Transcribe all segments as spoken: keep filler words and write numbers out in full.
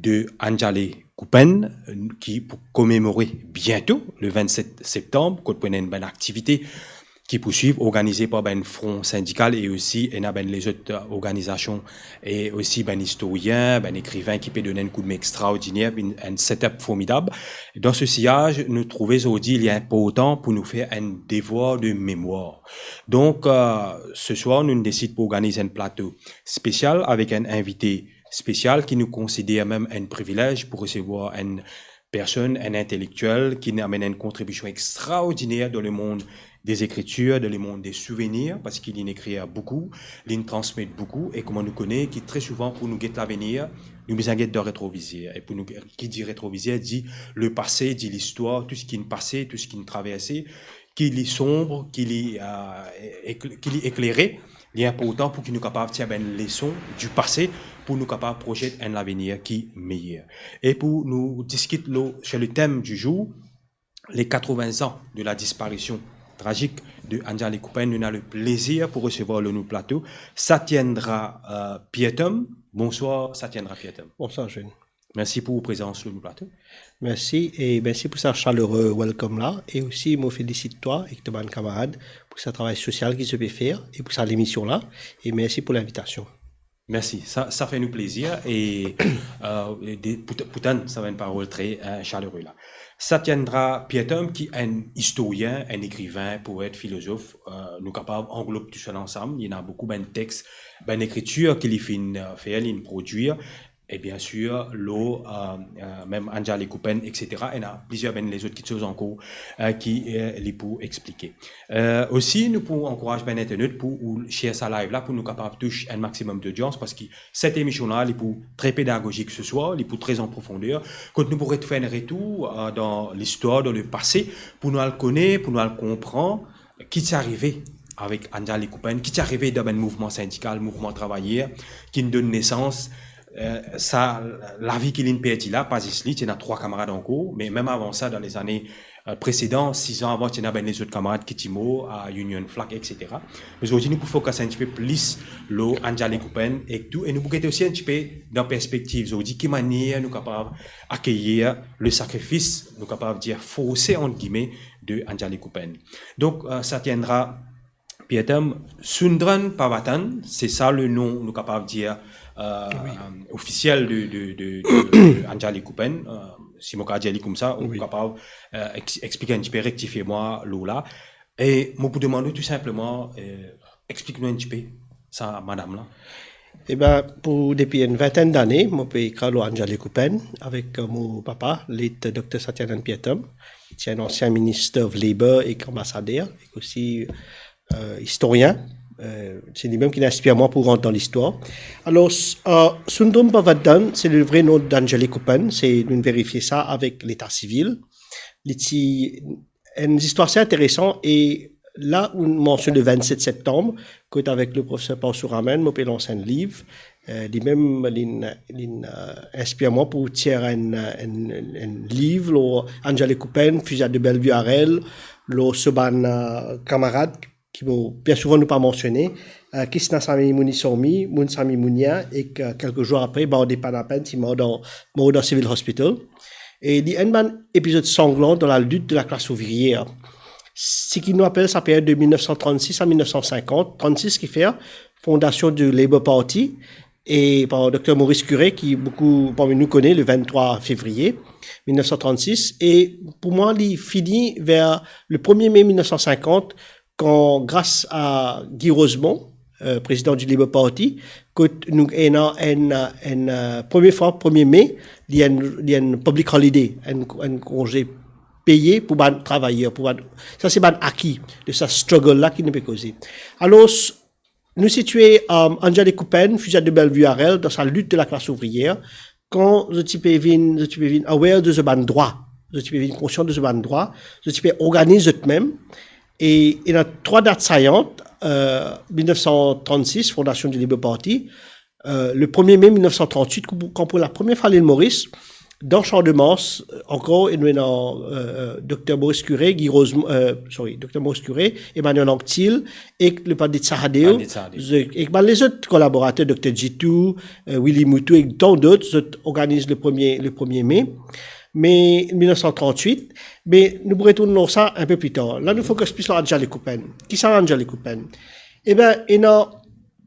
de Anjali Kupen, euh, ki pou komemore biento, le vennset septanm, kot pou ena enn bann aktivite ki pou swiv, organize par bann fron sindikal e osi ena bann lezot, euh, organizasion e osi bann istorien, bann ekriven ki pe donn enn koudme extraordiner, enn, enn setup formidab. Dan se siyaz, nou trouve zordi li inportan pou nou fer enn devwar de memwar. Donk, euh, se swar, nou desid pou organiz enn plato spesial avek enn invite spesial ki nou konsider mem enn privilez pou resevwar enn personn, enn intelektiel ki inn amenn enn kontribision extraordiner dan lemond de zekritir, dan lemond de souvenir, parski li inn ekrir boukou, li inn transmet boukou, e kouma nou kone ki tre souvan pou nou get lavenir, nou bizin get dan retrovizir. E pou nou, ki dir retrovizir, dir lepase, dir listwar, tou seki inn pase, tou seki inn traverse, ki li sonb, ki li, euh, ek-, ki li eklere, li inportan pou ki nou kapav tir bann leson di pase, pou nou kapav proyet enn lavenir ki meyer. E pou nou diskit lor, sur le thème du jour, les quatre-vingts ans de la disparition tragique de Anjali Kupen, nou ena le plezir pou resevwar lor nou plato Satyendra, euh, Priyottam. Bonswar, Satyendra Priyottam. Bonswar, Jules. Mersi pou ou prezans lor nou plato. Mersi, e mersi pou sa shalere welcome la, e osi mo felisit twa ek to bann kamarad pou sa travay sosial ki zot pe fer e pou sa lemision la, e mersi pou linvitasion. Mersi, sa, sa fer nou plezir, e, euh, e de, pou, pou tann sa bann parol tre, euh, shalere la. Satyendra Priyottam, ki enn istorien, enn ekriven, poet, filozof, euh, nou kapav anglob tou sa ansam, li ena boukou bann text, bann ekritir ki li finn, euh, fer, li finn prodwir, e biensir, lor, euh, euh, mem Anjali Kupen, et cetera. Ena plizier bann lezot kitsoz ankor, euh, ki, euh, li pou explike. Euh, osi, nou pou ankouraz bann internaut pou ou share sa live la, pou nou kapav tous enn maximum d'audience, parski set emision la, li pou tre pedagozik se swar, li pou tre an profonder, kot nou pou ret fer enn retour, euh, dan listwar, dan lepase, pou nou al kone, pou nou al konpran ki ti arive avek Anjali Kupen, ki ti arive dan bann mouvman sindikal, mouvman travayer, ki inn donn nesans, euh, sa lavi ki linn perdi la, pa zis li, ti ena trwa kamarad ankor, me mem avan sa, dan lezane, euh, presedan, sis an avan, ti ena bann lezot kamarad ki ti mor, a Union Flak, et cetera. Me zordi, nou pou focus enn tipe plis lor Anjali Kupen ek tou, e nou pou get osi enn tipe dan perspektiv zordi, ki manier nou kapav akeyir le sakrifis, nou kapav dir forse, ant gime, de Anjali Kupen. Donk, euh, Satyendra Priyottam, Sundram Parvatan, se sa le nom, nou kapav dir, euh, euh, ofisiel de, de, de, de, de Anjali Kupen. Euh, si mo kapav dir li koumsa, ou kapav, euh, ex-, explike enn tipe, rektifie mwa lor la. E mo pou demann ou tou sinpleman, euh, explik nou enn tipe sa madam la. Eben, pou depi enn vintenn dane, mo pe ekrir lor Anjali Kupen avek, euh, mo papa, late Dokter Satyanand Priyottam, ki ti enn ansien Minister of Labour ek anbasader, ek osi, euh, istorien. Euh, se limem ki inspir mwa pou rant dan listwar. Alor, s-, euh, Sundram Parvatan, se le vre nom d'Anjali Kupen, se, nou verifie sa avek leta sivil. Li ti enn zistwar ase interesan, e la ou mansionn le vennset septanm, kot avek le profeser Parshuraman, mo pe lans enn liv, euh, limem linn, linn, euh, inspir mwa pou tir enn, enn, enn, enn liv lor Anjali Kupen, fiziyad de Bellevue Arel, lor so bann, euh, kamarad ki, bon, bien souvan nou pa mansione, euh, Krishnasamy Muniswamy, Munsamy Munia, ek, euh, kelke zour apre, Bardepanapan ti mor dan, mor dan Civil Hospital. E li enn bann epizod sanglan dan lalit de laklas ouvrier. Seki nou apel sa period de mil nef san trannsis a mil nef san sinkant, trannsis ki fer fondasion de Labour Party, e par Dokter Maurice Curé, ki boukou parmi nou kone, le venntrwa fevriye mil nef san trannsis. E pou mwa, li fini ver le premie me mil nef san sinkant, kan, gras a Guy Rosemont, euh, prezidan di Labour Party, kot nou ena enn, enn, euh, premie fwa, premie me, li enn, li enn public holiday, enn, enn konze peye pou bann travayer, pou bann, sa se bann aki de sa struggle la ki nou pe koze. Alor, s-, nou sitie, euh, Anjali Kupen, fiziyad de Bellevue Arel, dan sa lit de laklas ouvrier, kan zot ti pe vinn, zot ti pe vinn aware de zot bann drwa, zot ti pe vinn konsian de zot bann drwa, zot ti pe organiz zot mem. E ena trwa dat sayan, euh, mil nef san trannsis, fondasion di Labour Party, euh, le premie me mil nef san trannwit, kan pou, kan pou la premie fwa Lil Moris, dan Champ de Mars, ankor, e nou ena, euh, euh, Dokter Maurice Curé, Guy Rosemond, euh, sorry, Dokter Maurice Curé, Emmanuel Anctil, ek le Pandit Sahadeo, Pandit Sahadeo. Ze-, ek bann lezot kolaborater, Dokter Jitou, euh, Willy Moutou, ek tant dot, zot organiz le premie, le premie me, me mil nef san trant-wit, me nou pou retourn lor sa inpe pli tar. La, nou fokis plis lor Anjali Kupen. Kisannjali Kupen? Eben, ena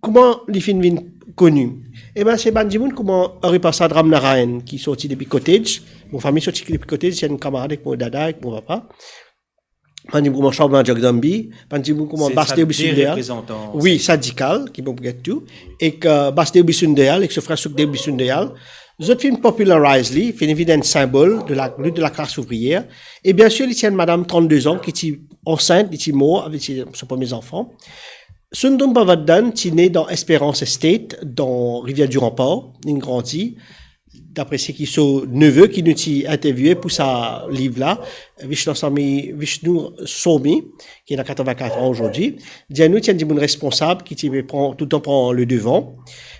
kouma li finn vinn koni? Eben, se bann dimoun kouma Hariprasad Ramnarayan ki sorti depi Cottage. Mo fami sorti depi Cottage, se enn kamarad ek mo dada, ek mo papa. Bann dimoun kouma Shobhana Jagdanbi, bann dimoun kouma Basudeb Bisundayal. Wi, sindikal, ki mo get tou. Ek, euh, Basudeb Bisundayal, ek so frer Sukhdev Bisundayal. Zot finn popularize li, finn vinn enn sinbol de la, lit de la klas ouvriyer. E bien sir, li ti enn madam trant-de-an ki ti ansint, li ti mor avek si, so premie zanfan. Sundar Bhavadhan ti ne dan Esperance Estate, dan Rivière du Rempart, li grandi. Dapre seki so neve ki nou ti interviewe pou sa liv la, Vishnu Somi, Vishnu Somi, ki ena katrevin-kat an azordi, dir nou ti enn dimoun responsab ki ti pe pran, toultan pran le devan.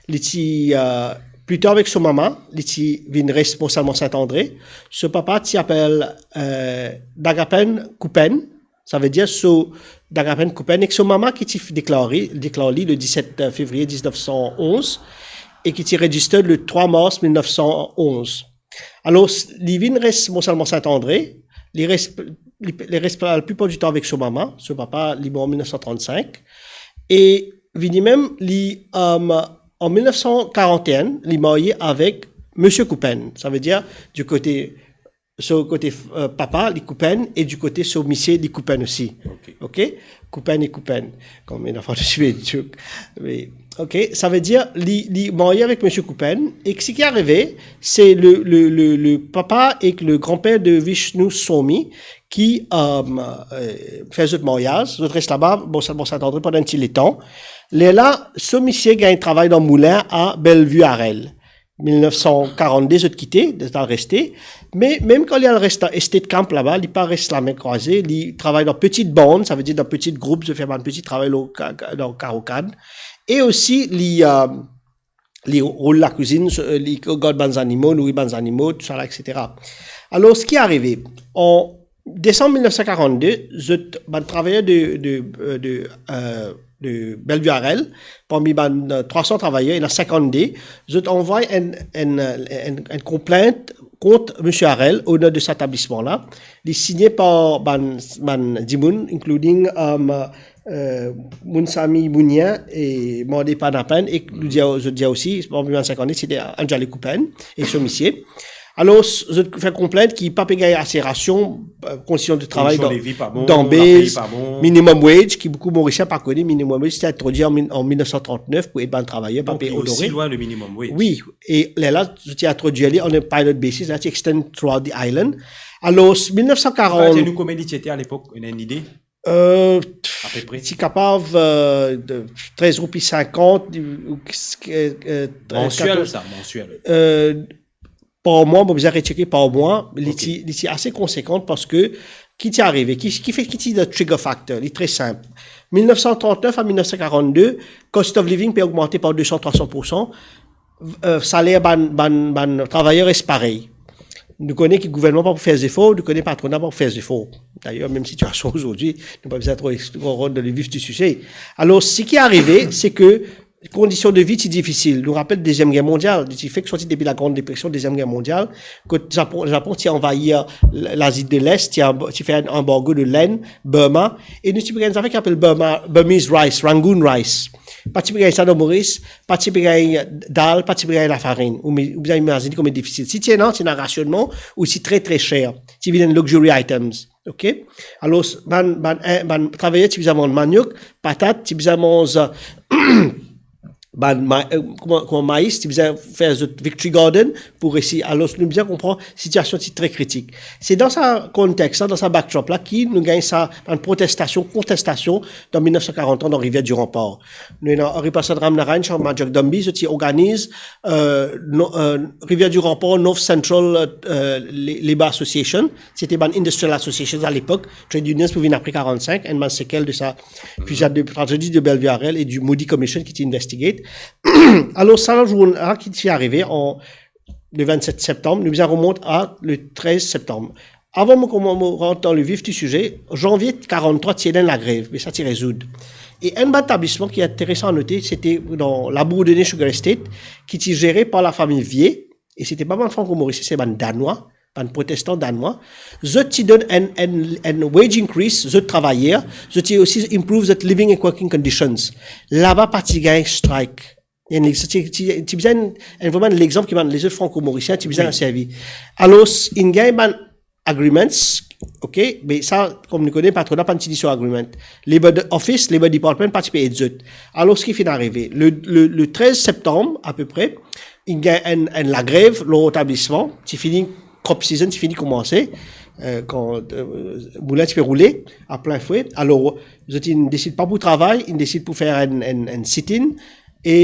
Li ti, euh, pli tar avek so mama, li ti vinn res Mont Salman Saint-André. So papa ti apel, euh, Dagapen Kupen, savedir so Dagapen Kupen, ek so mama ki ti deklar li, deklar li le diset fevriye diznef san onz e ki ti registered le trwa mars mil nef san onz. Alor, li vinn res Mont Salman Saint-André, li res, li, li res la plipar ditan avek so mama, so papa, li mor an mil nef san trant-sink, e vini mem, li, euh, an mil nef san karant-enn, li marye avek Misie Kupen, savedir, di kote, so kote, euh, papa, li Kupen, e di kote so misie, li Kupen osi. Ok. Ok? Kupen e Kupen. Kom ena fantasi, me joke. Me, ok, savedir, li, li marye avek Misie Kupen, e seki arive, se le, le, le, le papa ek le granper de Vishnu Somi ki, euh, euh, fer zot maryaz, zot res laba, Mont Salman Saint-André pandan enn ti letan. Lerla, so misie gagn travay dan moulin a Bellevue-Arel. Mil nef san karant-de, zot kite, zot al reste. Me mem kan li al res dan estate camp laba, li pa res lame kraze, li travay dan peti bann, savedir dan peti group, zot fer bann peti travay lor ka-, ka-, dan karo kann. E osi, li, euh, li roul lakwizinn, so, euh, li gard bann zanimo, nouri bann zanimo, tousala, et cetera. Alor, seki arive, an desanm mil nef san karant-de, zot, bann travayer de, de, euh, de, euh, de Bellevue-Arel, parmi bann, euh, trwa san travayer, ena sinkant-de, zot anvway enn, enn, enn, enn konplint kont Misie Arel, oner de sa etablisman la. Li signe par bann, bann dimoun, including, euh, euh, Munsami Munyan e Mande Panapen, e nou dir, zot dir osi, parmi bann sinkant-de, se te Anjali Kupen e so misie. Alor, zot fer konplint ki pa pe gagn ase rasion, euh, kondision de travay, kondision de vi pa bon, dan lapey pa bon, minimum wage, ki boukou Morisien pa kone, minimum wage ti introdwir an mil, an mil nef san trant-nef pou ed bann travayer pa pe onore. Osi lwin le minimum wage. Wi, e lerla, zot ti introdwir li on a pilot basis, la ti extend throughout the island. Alor, mil nef san karant. Ou pa dir nou konbien li ti ete alepok, ena enn ide? Euh, apepre. Ti kapav, euh, de trez roupi sinkant, ou, ou, euh, euh, mansiel, katorz, sa, mansiel. Euh, par mwa, mo bizin retcheke par mwa, li, ok, ti, li ti ase konsekan parski ki ti arive, ki, ki fer ki ti the trigger factor, li tre sinp. Mil nef san trant-nef a mil nef san karant-de, cost of living pe ogmante par de san, trwa san poursan, euh, saler bann, bann, bann travayer res parey. Nou kone ki gouvernman pa pou fer zefor, nou kone patrona pa pou fer zefor. Dayer, mem sitiasion azordi, nou pa bizin tro ex-, tro rant dan le vif di size. Alor, seki arive, se ki kondision de vi ti difisil. Nou rapel Deziem Guerre Mondial, li ti fek sorti depi la Grande Dépression, Deziem Guerre Mondial, kot Zapon, Zapon ti anvayir, euh, Lazi de Lest, ti anb-, ti fer enn anbargo de lenn, Burma, e nou ti pe gagn zafer ki apel Burma, Burmese rice, Rangoon rice. Pa ti pe gagn sa dan Moris, pa ti pe gagn dal, pa ti pe gagn lafarinn. Ou mi-, ou bizin imazine konbien difisil. Si ti ena, ti ena rasionnman, ou si tre, tre ser. Ti vinn enn luxury items. Ok? Alor, bann, bann, eh, bann travayer ti bizin manz maniok, patat, ti bizin manz, bann ma-, euh, kouma, kouma maiz, ti bizin fer zot victory garden pou resi. Alor, nou bizin konpran, sitiasion ti tre kritik. Se dan sa kontex la, dan sa backdrop la, ki nou gagn sa, bann protestasion, kontestasion, dan mil nef san karant-de dan Rivière du Rempart. Nou ena Hariprasad Ramnarayan, Shobhana Jagdanbi, zot ti organiz, euh, no-, euh, Rivière du Rempart North Central, euh, La-, Labour Association, se ti bann industrial associations alepok, trade unions pou vinn apre karant-sink, enn bann sekel de sa fiziyad de, tragedi de Bellevue-Arel e du Moody Commission ki ti investigate. Alor, sa zour la ki ti arive an le vennset septanm, nou bizin remont a le trez septanm. Avan mo kouma-, mo rant dan le vif di size, zanvie karanntrwa ti ena enn lagrev, me sa ti rezoud. E enn bann etablisman ki interesan a note, se ti dan Labourdonnais Sugar Estate, ki ti zere par lafami Vier, e se ti pa bann Franko-Morisien, se bann Danwa, bann protestan danwa. Zot ti donn enn, enn, enn wage increase zot travayer, zot ti osi improve zot living and working conditions. Laba pa ti gagn strike. Enn lex-, ti, ti, ti bizin enn, enn, vremem enn lexanp ki bann lezot Franko-Morisien ti bizin servi. Alor, inn gagn bann agreements, ok, me sa, kouma nou kone, patrona pa ti ni so agreement. Labour de-, Office, Labour Department pa ti pe ed zot. Alor, ki finn arive? Le, le, le trez septanm, apepre, inn gagn enn, enn lagrev lor etablisman, ti fini, crop season ti fini koumanse, euh, kan, euh, moulin ti pe roule a plin fwe. Alor, zot inn desid pa pou travay, inn desid pou fer enn, enn, enn sit-in. E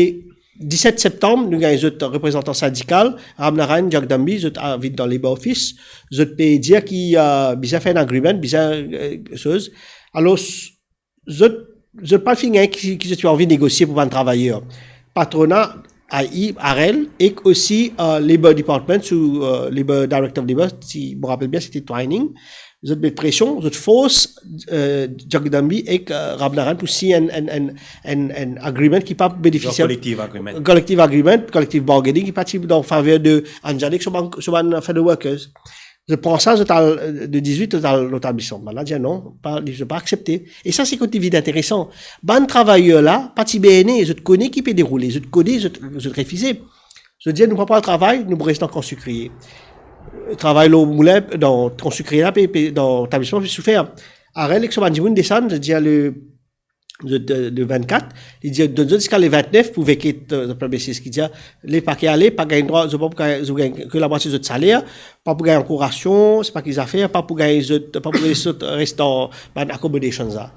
diset septanm, nou gagn zot reprezantan sindikal, Ramnarayan Jagdanbi, zot invit dan Labour Office, zot pe dir ki, euh, bizin fer enn agreement, bizin, euh, soz. Alor, zot, zot pa finn gagn ki, ki zot ti anvi negosie pou bann travayer. Patrona, A I, R L, ek osi, euh, Labour Department, sou, euh, Labour, Director of Labour, si mo rapel bien, se ti Twining. Zot met presion, zot fors, euh, Jagdanbi ek, euh, Ramnarayan pou sign enn, enn, enn, enn, enn agreement ki pa benefisie. Collective agreement. Collective agreement, collective bargaining, ki pa ti dan faver de Anjali ek so bann, so bann fellow workers. Zot pran sa, zot al, euh, de dizwit, zot al lot etablisman. Bann la dir non, pa, zot pa aksepte. E sa, se kote vinn interesan. Bann travayer la, pa ti berne, zot kone ki pe deroule, zot kone, zot, zot refize. Zot dir, nou pa pou al travay, nou pou res dan kan sikrie. Travay lor moulin, dan kan sikrie la, pe, pe, dan etablisman, pe soufer. R L ek so bann dimoun desann, zot dir le, zot, euh, le vennkat, li dir, donn zot ziska le ventnef pou veket, euh, premie sez ki dir, le pa ki ale, pa gagn drwa, zot pa pou gagn, zot gagn ke lamwatie zot saler, pa pou gagn ankor rasion, se pa ki zafer, pa pou gagn zot, pa pou gagn zot res dan bann accommodations la.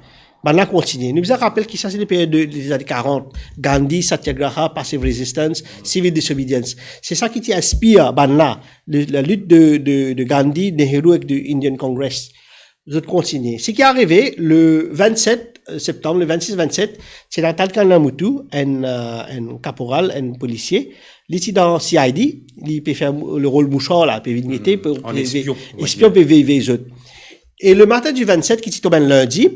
Bann la kontinie. Nou bizin rapel ki sa se le period de, de zane karant. Gandhi, Satyagraha, Passive Resistance, Civil Disobedience. Se sa ki ti inspir bann la, le, la lit de, de, de Gandhi, Nehru ek de Indian Congress. Zot kontinie. Seki arive, le vennset septanm, le vennsis vennset, ti ena Talkanamuthu, enn, euh, enn kaporal, enn polisie, li ti dan C I D, li pe fer le rol moushar la, pe vinn gete, pe, enn pe espion, vey, on va espion, dir, pe vey, vey zot. E le matin du vennset, ki ti tonm enn lindi,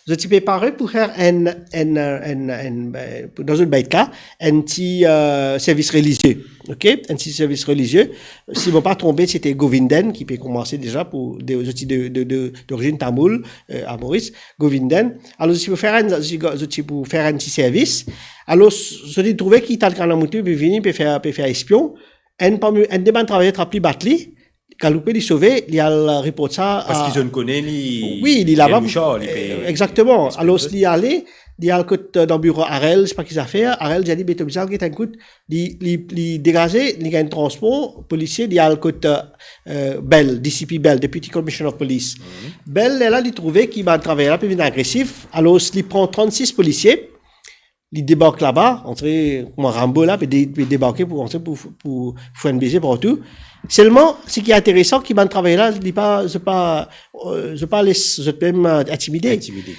zot ti prepare pou fer enn, enn, enn, enn, euh, pou, dan zot baitkhah, enn ti, euh, servis relizie, ok? Enn ti servis relizie. Si mo pa tronpe, se ti Govindan ki pe koumanse deza pou de, zot ti de, de, de, dorizinn tamoul, euh, a Moris, Govindan. Alor, zot ti pou fer enn, zot ti, zot ti pou fer enn ti servis. Alor, zot ti trouve ki Talkanamuthu pe vini, pe fer, pe fer espion. Enn parmi, enn de bann travayer trap li, bat li, galoupe, li sove, li al report sa. Parski a, zot kone li, wi, li laba, li moushar, li pe, euh, exakteman. Alor, li ale, li al kot, euh, dan biro R L, se pa ki zafer, R L dir li, be to bizin al get enn kout, li, li, li degaze, li gagn transpor, polisie, li al kot, euh, Bell, D C P Bell, Deputy Commissioner of Police. Bell, lerla, li trouve ki bann travayer la pe vinn agresif, alor, li pran trannsis polisie, li debark laba, antre kouma Rambo la, pe de-, pe debarke pou antre pou, pou, pou fourn beze partou. Selman, seki interesan, ki bann travayer la, li pa, zot pa, euh, zot pa les zot mem, euh, intimide. Intimide.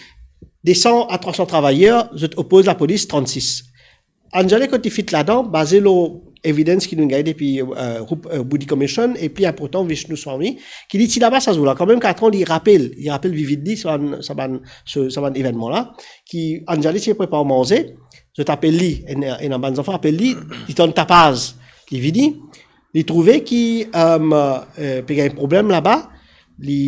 De san a trwa san travayer, zot opoz lapolis, trannsis. Anjali kot li fit ladan, baze lor evidence ki nou gagn depi, euh, Rup-, euh, Budi Commission, e pli inportan, Vishnu Swami, ki li ti laba sa zour la, kanmem katran, li rapel, li rapel vividly sa bann, sa bann, sa, sa bann evennman la, ki Anjali ti prepar manze, zot apel li, ena, ena bann zanfan apel li, li tann tapaz, li vini, li trouve ki, euh, euh, pe gagn problem laba, li,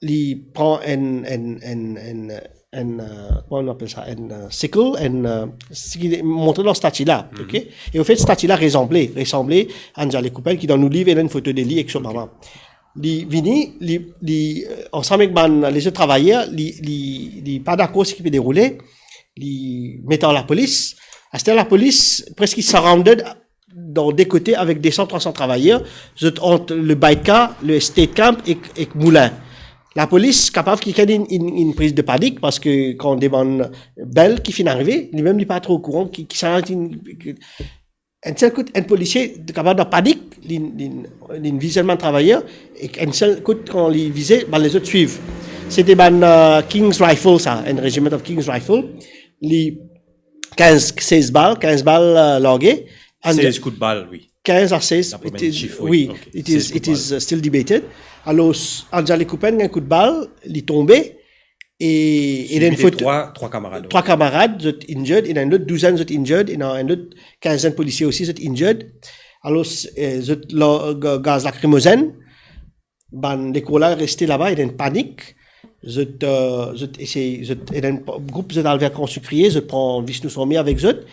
li pran enn, enn, enn, enn, enn, euh, kouma nou apel sa, enn, euh, sickle, enn, euh, seki montre dan stati la, ok? E anfet, stati la resanble, resanble Anjali Koupel, ki dan nou liv, ena enn foto de li ek so mama. Li vini, li, li, euh, ansam ek bann lezot travayer, li, li, li pa dakor seki pe deroule, li met ar lapolis. Aster lapolis preski surrounded dan de kote avek de san, trwa san travayer, zot ant le baitkhah, le state camp ek, ek moulin. Lapolis kapav kikenn inn, inn, inn priz de panik, parski kan demann Bell ki finn arive, limem li pa tro okouran ki, ki sa inn, ki, enn sel kout, enn polisie kapav dan panik, li, li, li viz enn bann travayer, ek enn sel kout kan li vize, bann lezot swiv. Se ti bann, euh, King's Rifle sa, enn regiment of King's Rifle. Li kinz, sez bal, kinz bal, euh, large. Sez kout bal, wi. kinz a sez. Daprè it is, chif, wi, wi, ok. It is, sez kout bal. It is, uh, still debated. Alor, Anjali Kupen gagn kout bal, li tonbe, e, e dan enn foto, trwa, trwa kamarad, trwa kamarad, zot injured, e dan enn lot douzenn zot injured, e dan enn lot kinzenn polisie osi zot injured. Alor, eh, zot la-, ga-, gaz lakrimozenn, bann lekor la reste laba, ena enn panik. Zot, eh, zot esey, zot, ena enn group, zot al ver Kan Sikrie, zot pran Vishnu Somia avek zot.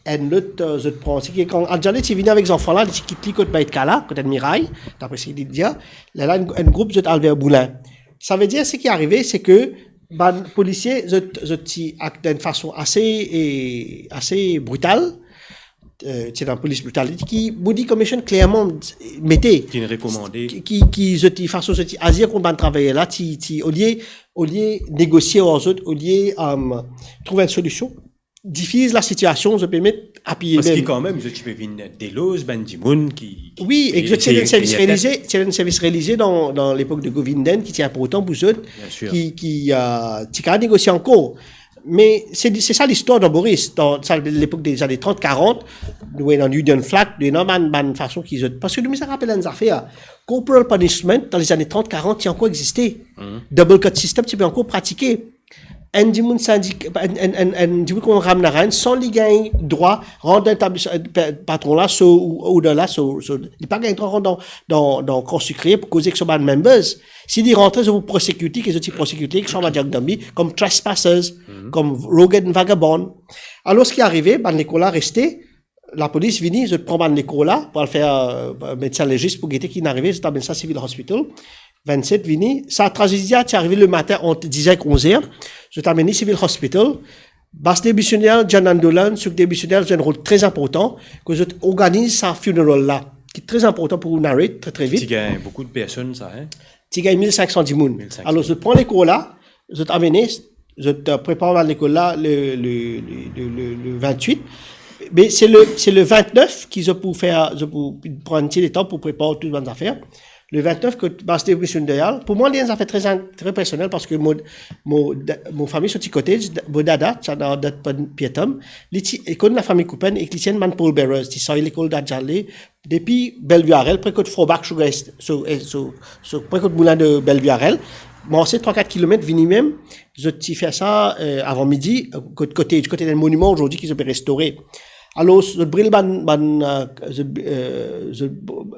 Enn lot, eh, zot pran, se ki kan Anjali ti vini avek zanfan la, li ti kit li kot Beit Kala, kot enn miray, dapre seki li dir. Lerla enn, enn group zot al ver Boulin. Savedir seki arive, se ke bann polisie, zot, zot ti akt dan enn fason ase, e, ase brital. Eh, ti ena police brutality ki Moody Commission klerman mete. Ki'nn rekomande. Ki, ki, ki zot ti, fason zot ti azir kont bann travayer la, ti, ti, olie, olie negosie ar zot, olie, um, trouv enn solision, difiz lasitiasion, zot pe met apiye mem. Parski kanmem, zot ti pe vinn deloz bann dimoun ki, ki... Wi, ki egzakteman, ti ena enn servis relizie, ti ena enn servis relizie dan, dan lepok de Govindan ki ti inportan pou zot, bien sir, ki, ki, eh, ti kapav negosie ankor. Me se, se sa listwar dan Boris, dan sa lepok dezane trant, karant, nou ena Union Flag, nou ena bann, bann fason ki zot, parski nou bizin rapel enn zafer, corporal punishment dan lezane trant, karant ti ankor existe. Mhm. Double cut system ti pe ankor pratike. Enn dimoun sindik-, enn, enn, enn, enn dimoun kouma Ram Narayan, san li gagn drwa rant dan etablis-, eh, pa-, patron la, so, ou, ou dan la, so, so, li pa gagn drwa rant dan, dan, dan Kan Sikrie pou koze ek so bann members. Si li rantre, zot pou prosekit li, ki zot ti prosekit li, ki sa madiak dan li, kom trespassers, mhm, kom rogue and vagabond. Alor, seki arive, bann lekor la reste, lapolis vini, zot pran bann lekor la, pou al fer, eh, medsin legis pou gete ki inn arive, zot amenn sa Civil Hospital. Vennset vini, sa tragedi la ti arive lematin ant diz er ek onz er, zot amenn li Civil Hospital. Basdev Bisyonderiyal, Jan Andolan, Sukhdev Bisyonderiyal, zot ena enn rol tre inportan, ki zot organiz sa funeral la, ki tre inportan pou narrate tre, tre vit. Ti gagn boukou de personn sa, hein? Ti gagn mil sink san dimoun. Mil sink san. Alor, zot pran lekor la, zot amene, zot, eh, prepar bann lekor la le, le, le, le, le, le vintwit. Me se le, se le vintnef ki zot pou fer, zot pou pran enn ti letan pou prepar tou bann zafer. Le vintnef, kot Basdev Bisyonderiyal, pou mwa, li enn zafer tre, tre personel, parski mo, mo, mo fami sorti kote, mo dada, Chanda Dutt Priyatam, li ti, li konn lafami Kupen, ek li ti enn bann pallbearers, ti sarye lekor Anjali, depi Bellevue Arel, pre kot Forbach Sugar Est-, so, eh, so, so, pre kot moulin de Bellevue Arel, marse trwa kat kilomet, vini mem, zot ti fer sa, eh, avan midi, eh, kot, kote, kote enn moniman ozordi ki zot pe restore. Alor, zot bril bann, bann, eh, zot, eh, zot,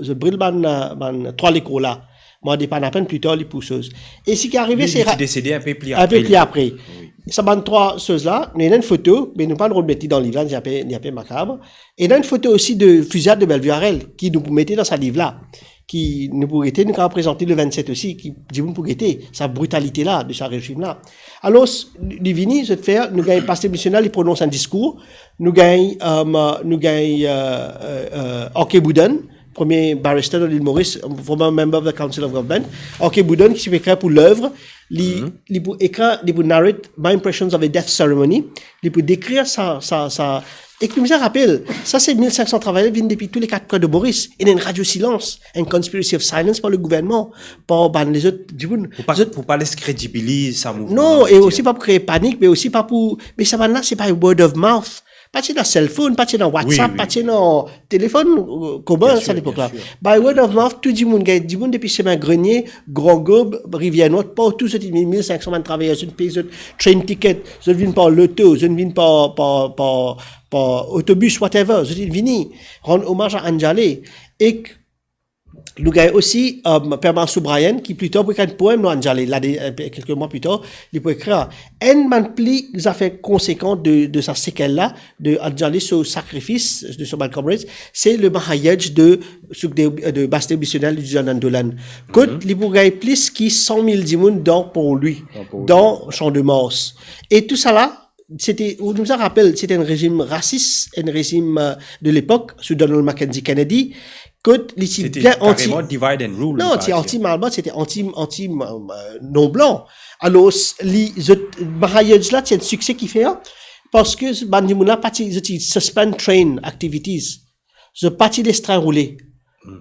zot bril bann, eh, bann trwa lekor la. Mwa de Panapen, pli tar, li pou soz. E seki arive, li, se li ti ra-, desede inpe pli apre. Inpe pli apre. Wi. Sa bann trwa soz la, nou ena enn foto, me nou pa rod met li dan liv la, li inpe, li inpe makab. Ena enn foto osi de fiziyad de Bellevue Arel, ki nou pou mete dan sa liv la, ki nou pou gete, nou kapav prezant li le vennset osi, ki dimoun pou gete sa britalite la, de sa rezim la. Alor, li vini, zot fer, nou gagn Basdev Bisyonderiyal, li pronons enn diskour, nou gagn, eh, nou gagn, eh, eh, eh, R K Boudon, premie barrister dan Lil Moris, former member of the Council of Government, R K Boudon, ki ti pe ekrir pou L'Œuvre, li, mhm, li pou ekrir, li pou narrate My Impressions of a Death Ceremony, li pou dekrir sa, sa, sa, ek nou bizin rapel, sa se mil sink san travayer vinn depi tou le kat kwen de Moris, ena enn radio silans, enn conspiracy of silence par le gouvernman, par bann lezot dimoun. Pou pa, zot pou pa les kredibiliz sa mouvman. Non, e osi pa pou kree panik, me osi pa pou, me sa bann la, se par word of mouth. Pa ti ena cellphone, pa ti ena WhatsApp, wi, wi, pa ti ena telefonn, eh, komin, bien sir, sa lepok la. Bien sir. By word of mouth, tou dimoun, gagn dimoun depi Semin Grenie, Grand Gaube, Rivière Noire, partou, zot inn vini, mil sink san bann travayer, zot inn pey zot train ticket, zot vinn par loto, zot vinn par, par, par, par otobis, whatever, zot inn vini rann omaz a Anjali. Ek nou gagn osi, eh, Permansukh Subbarayan, ki pli tar pou ekrir enn poem lor Anjali, la de, eh, kelke mwa pli tar, li pou ekrir. Enn bann pli zafer konsekan de, de sa sekel la, de Anjali so sakrifis, de so bann comrades, se le Mahayajna de, de, de Basdev Bisyonderiyal, de Jan Andolan. Kot, mhm, li pou gagn plis ki san mil dimoun dan Port-Louis, dan Port-Louis, dan Champ de Mars. E tou sa la, se te, ou nou sa rapel, se te enn rezim rasis, enn rezim, eh, de lepok, sou Donald Mackenzie Kennedy, kot li ti bien anti, se te kareman divide and rule, non, li ti anti-Malba, se te anti, anti, eh, non-blan. Alor, li, zot, Mahayajna la, ti enn sikse ki fer, parski bann dimoun la pa ti, zot ti suspend train activities. Zot pa ti les trin roule.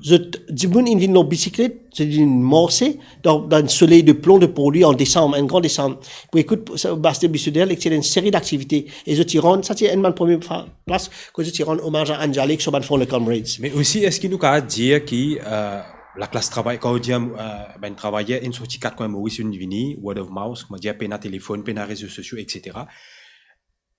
Zot, dimoun inn vinn lor bisiklet, zot inn marse dan, dan enn soley de plon de Port Louis an desam, enn gran desam, pou ekout Bastien Bisaudel ek ti ena enn seri daktivite. E zot ti rann, sa ti enn bann premie fa-, plas kot zot ti rann omaz a Anjali ek so bann former comrades. Me osi, eski nou kapav dir ki, eh, laklas travay, kan ou dir, eh, bann travayer inn sorti kat kwin Moris, inn vini, word of mouth, koumadir, pena telefonn, pena rezo sosio, et cetera.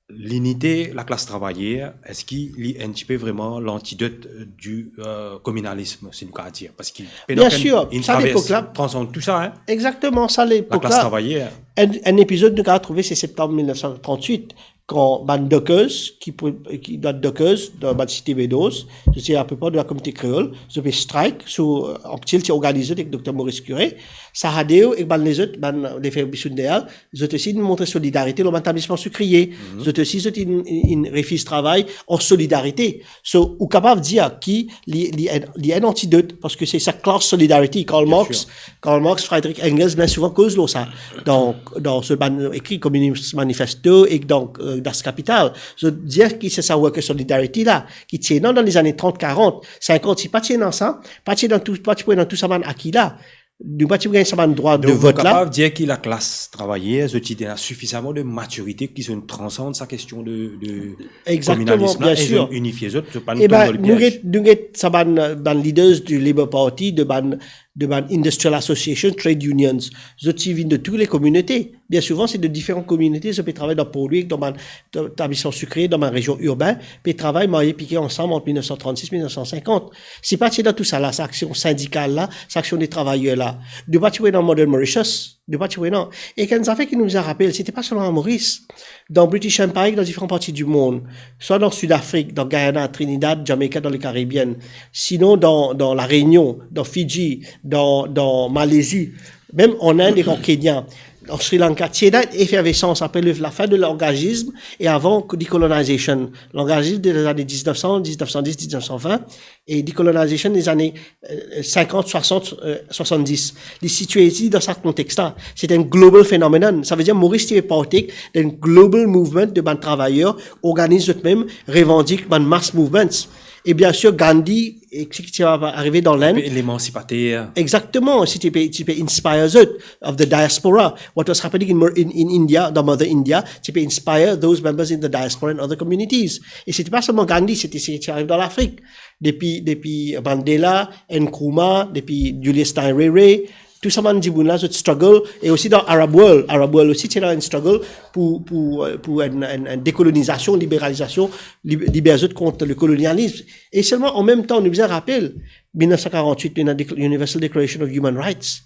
Linite laklas travayer, eski li enn tipe vreman lantidot du, eh, kominalism, si nou kapav dir? Parski pena Bien sir, inn sa travers, lepok la. Transann tou sa, hein? Exactement, sa lepok la. Laklas travayer. Enn, enn epizod nou kapav trouve, se septanm mil nef san trant-wit, kan bann dockers, ki pou, ki, bann dockers, dan bann site Bedoz, zot ti apepre de la kominote kreol, zot pe strike, so, eh, Anctil ti organize ek Dokter Maurice Curé, Sahadeo ek bann lezot, bann, eh, lefer Bisoundea, zot osi inn montre solidarite lor bann etablisman sikriye. Zot osi, zot inn, inn, inn refiz travay an solidarite. So, ou kapav dir ki li, li enn, li enn antidot, parski se sa class solidarity. Karl Marx, Karl Marx, Friedrich Engels, bien souvan koz lor sa. Dan, dan so bann ekri Communist Manifesto ek dan, eh, Das Kapital. Zot dir ki se sa worker solidarity la, ki ti ena dan lezane trant, karant, sinkant, si pa ti ena sa, pa ti ena tou, pa ti pou ena tou sa bann aki la. Nou pa ti pou gagn sa bann drwa de vot la. Donk, nou kapav dir ki laklas travayer, zot ti ena sifizaman de matirite ki zot inn transann sa kestion de, de kominalism la, e zot inn inifie zot, zot pa inn tom dan lepiez. Exactement, bien sûr. Eben, nou get, nou get sa bann, bann leaders du Labour Party, de bann, de bann industrial association, trade unions. Zot ti vinn de tou le kominote. Bien souvan, se de diferan kominote, zot pe travay dan Port Louis, dan bann etablisman sikriye, dan bann rezion irben, pe travay marye pike ansam ant mil nef san trant-sis, mil nef san sinkant. Si pa ti dan tou sa la, sa aksion sindikal la, sa aksion de travayer la, nou pa ti pou ena Modern Mauritius, nou pa ti pou ena. Ek enn zafer ki nou bizin rapel, se ti pa selman a Moris, dan British Empire, dan diferan parti dimond, swa dan Sidafrik, dan Guyana, Trinidad, Jamaica, dan le Caribbean, sinon dan, dan La Réunion, dan Fidji, dan, dan Malezi, mem an Inde ek an Kenya, an Sri Lanka, ti ena efervesans apre le, lafin de l'engagizm e avan decolonization. L'engagizm de lezane diznef san, diznef san dis, diznef san vin, e decolonization lezane, eh, sinkant, swasant, eh, swasanndis. Li sitie li dan sa kontex la. Se enn global phenomenon. Savedir Moris ti pe parti dan enn global movement de bann travayer organiz zot mem, revandik bann mass movements. E bien sir, Gandhi, e ki ti arive dan Lenn. Ti pe lemansipater. Exactement, si ti pe, ti pe inspire zot, of the diaspora. What was happening in, in, in India, the mother India, ti pe inspire those members in the diaspora and other communities. E se ti pa selman Gandhi, se ti, se ti arive dan Lafrik. Depi, depi Mandela, Nkrumah, depi Julius Nyerere, tou sa bann dimoun la, zot struggle, e osi dan Arab world. Arab world osi ti ena enn struggle pou, pou, eh, pou enn, enn, enn dekolonizasion, liberalizasion, lib-, liber zot kont le kolonialism. E selman, an mem tan, nou bizin rapel, mil nef san karant-wit, nou ena dek-, Universal Declaration of Human Rights.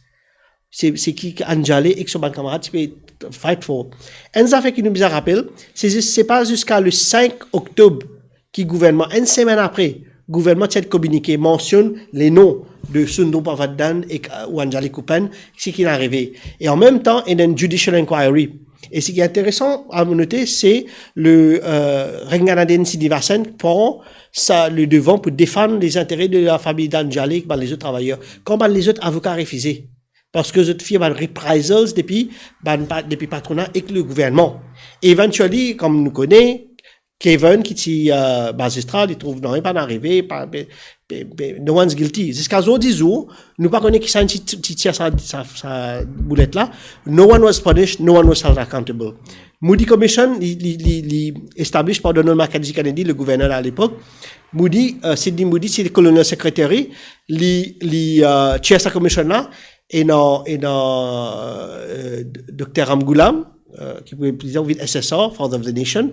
Se, se ki Anjali ek so bann kamarad ti pe fight for. Enn zafer ki nou bizin rapel, se zis, se pa ziska le sink oktob ki gouvernman, enn semenn apre, gouvernman ti enn kominike, mansionn le nom de Sundar Pavaddhan ek, eh, ou Anjali Kupen, seki inn arive. E an mem tan, ena enn judicial inquiry. E seki interesan a note, se le, eh, Ranganathan Srinivasan pran sa, le devan pou defann les intérêts de la famille d'Anjali ek bann lezot travayer. Kan bann lezot avoka refize. Parski zot fir bann reprisals depi, bann pa-, depi patrona ek le gouvernman. Eventually, kom nou kone, Kevin ki ti, eh, mazistra, li trouv non, li pa'nn arive, pa, pe, pe, pe, no one's guilty. Ziska zordi zour, nou pa kone kisannla ti, ti, ti tir sa, sa, sa boulet la. No one was punished, no one was held accountable. Moody Commission, li, li, li, li establish par Donald Mackenzie Kennedy, le gouverneur à l'époque. Moody, eh, Sidney Moody, se le Colonial Secretary, li, li, eh, chair sa commission la, ena, ena, eh, Dokter Ramgoolam, eh, ki pou plizier vinn S S R, Father of the Nation.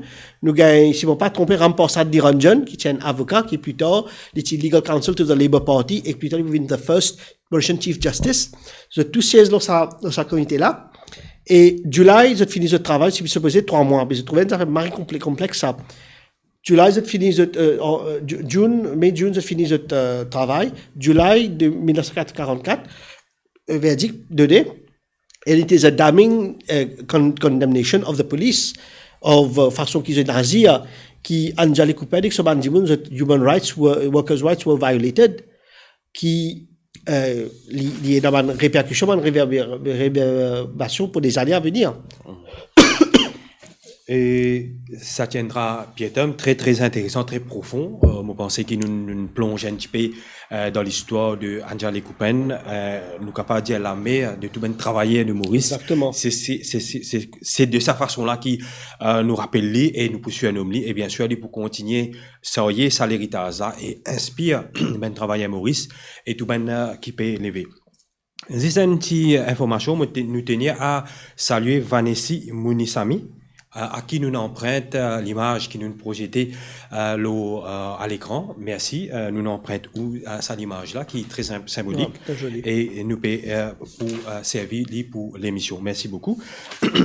Nou gagn, si mo pa tronpe, Ram Parsad Niranjan, ki ti enn avoka, ki pli tar, li ti legal counsel to the Labour Party, e pli tar, li pou vinn the first Mauritian Chief Justice. Zot tou siez lor sa, lor sa komite la. E July, zot fini zot travay, ti sipoze trwa mwa, me zot trouve enn zafer mari konple-, konplex sa. July, zot fini zot, eh, an, eh, Ju-, June, May, June, zot fini zot, eh, travay. July de mil nef san karant-kat, eh, verdik done. E li ti a damning, eh, con-, condemnation of the police, of, eh, fason ki zot azir, ki Anjali Kupen ek so bann dimoun, zot human rights were, workers' rights were violated, ki, eh, li, li ena bann reperkision, bann reverber-, reverbasion pou dezane a venir. E Satyendra Priyatama, tre, tre interesan, tre profon. Euh, mo panse ki nou, nou plonz enn tipe, euh, dan listwar de Anjali Kupen. Euh, nou kapav dir lamer de tou bann travayer de Moris. Exactement. Se, se, se, se, se, se de sa fason la ki, euh, nou rapel li e nou pou sirnom li. E bien sir, li pou kontigne sarye sa leritaz la e inspir bann travayer Moris e tou bann, euh, ki pe leve. Zis enn ti informasion, mo te-, nou tenir a salie Vanessa Munusamy, euh, a ki nou anprint, euh, limaz ki nou prozete, euh, lor, euh, a lekran. Mersi, euh, nou anprint ou, euh, sa limaz la ki tre sim-, sinbolik. Non, tre zoli. E nou pe, euh, pou, euh, servi li pou lemision. Mersi boukou.